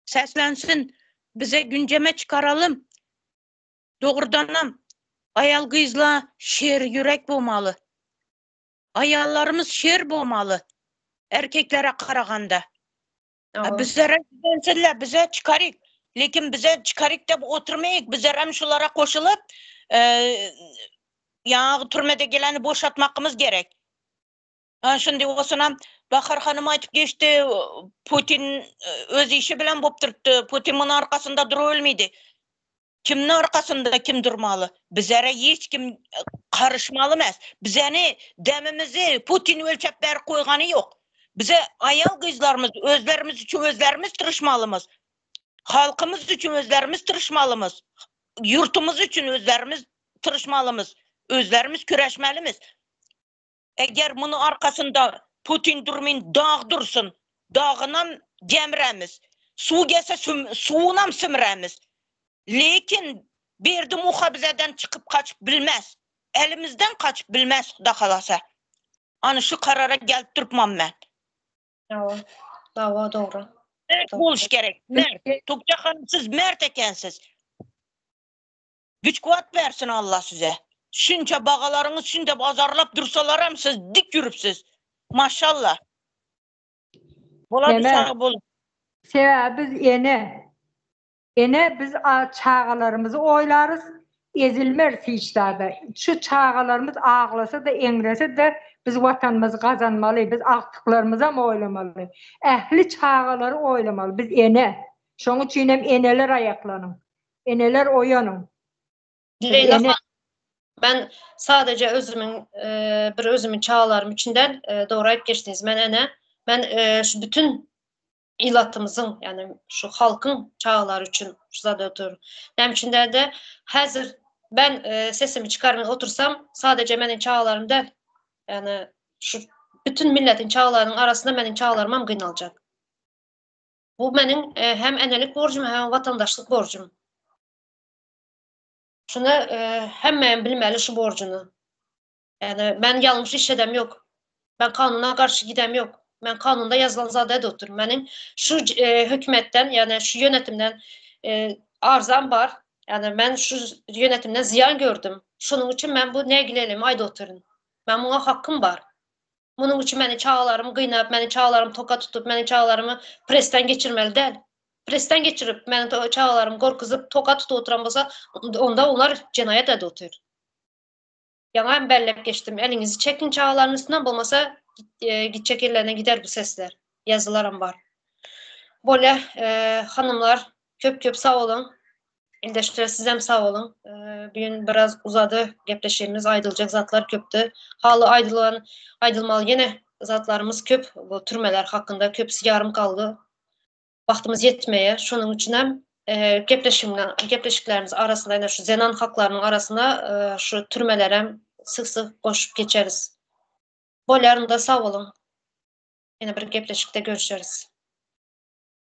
Seslensin. Bize günceme çykaralym. Dogrudanam aýal gyzla şer ýürek bolmaly. Aýallarymyz şer bolmaly. Erkeklere karaganda. Bizlere güzensinler, bize çykaryk. Lekin bize çykaryk dep oturmaýyk. Bizlerem şulara goşulyp, ýaňy türmede geleni boşatmakymyz gerek. Ha şundi bolsunam Bahar hanym aýtyp geçdi, Putin öz işi bilen bolup durupdy. Putin munuň arkasynda durubilmedi. Kimniň arkasynda kim durmaly? Bizlere hiç kim garyşmaly emas. Bizeni demimizi Putin ölçäp berip goýgany ýok. Bize aýal gyzlarymyz özlerimiz üçin özlerimiz tyrşmalymyz. Halkymyz üçin özlerimiz tyrşmalymyz. Ýurtumyz üçin özlerimiz tyrşmalymyz. Özlerimiz küreşmelimiz. Eger muny arkasynda Putin durmyn dag dursun, dagynam gemremiz, suw gelse suwunam simiremiz. Lekin. Berdi muha bizeden çykyp kaçyp bilmez. Elimizden kaçyp bilmez Huda halasa. Ana şu karara gelip durupmam men. Hawa. Hawa dogry. Mert boluş gerek. Mert. Tokça hanım siz mert ekensiz. Güç kuwat bersin Allah size. Şunça bagalaryňyz şunça azarlap dursalar hem siz dik ýürüpsiz. Maşallah. Bolady Ene. sag bol. Sebäbi biz ene. Ene biz çagalarymyzy oýlarys, ezilmeris hiç zada. Şu çagalarymyz aglasa-da, eňrese-de biz watanymyzy gazanmaly, biz agtyklarymyzam oýlamaly. Ähli çagalary oýlamaly. Biz ene. Şoň üçin hem eneler aýaklanyň. Eneler oýanyň. Leýla hanym, men sadeje özümiň bir özümiň çagalarym üçin däl, dogry aýyp geçdiňiz. Men ene, men şu bütün ilatymyzyň, ýagny şu halkyň çagalary üçin şu zady otur. Näme üçin dälde, häzir ben sesimi çykarman otursam, sadeje meniň çagalarym däl, ýagny şu bütün milletiň çagalarynyň arasynda meniň çagalarymam gynaljak. Bu meniň hem enelik borjum, hem watandaşlyk borjum. Şuny hemmeýem bilmeli şu borjuny. Ýagny men ýalňyş iş edem ýok. Men kanuna garşy gidem ýok. Men kanunda ýazylan zady edip oturyn. Meniň şu hökümetden, ýagny şu ýönetimden arzam bar. Ýagny men şu ýönetimden zyýan gördüm. Şonuň üçin men bu nägilelimi aýdyp otyryn. Men muňa hakkym bar. Munuň üçin meni çagalarymy gynap, meni çagalarymy toka tutup, meni çagalarymy presden geçirmeli däl. Presden geçirip, meni çagalarymy gorkuzyp, toka tutup oturan bolsa, onda olar jenaýat edip otyr. Ýaňy hem belläp geçdim. Eliňizi çekiň çagalaryň üstünden, bolmasa gitjek ýerlerine gider bu sesler. Ýazylaram bar. Bolýa, hanymlar, köp-köp sag boluň. Ildeşler sizem sag boluň. Bu gün biraz uzady gepleşigimiz, aýdyljak zatlar köpdi. Haly aýdylan, aýdylmaly ýene zatlarymyz köp. Bu türmeler hakynda köpüsi ýarym galdy. Wagtymyz ýetmeýär. Şonuň üçinem gepleşiklerimiz arasynda ýa şu zenan haklarynyň arasynda şu türmelerem syk-syk goşup geçeris. Bolýar onda sag boluň. Ýene bir gepleşikde görüşeris.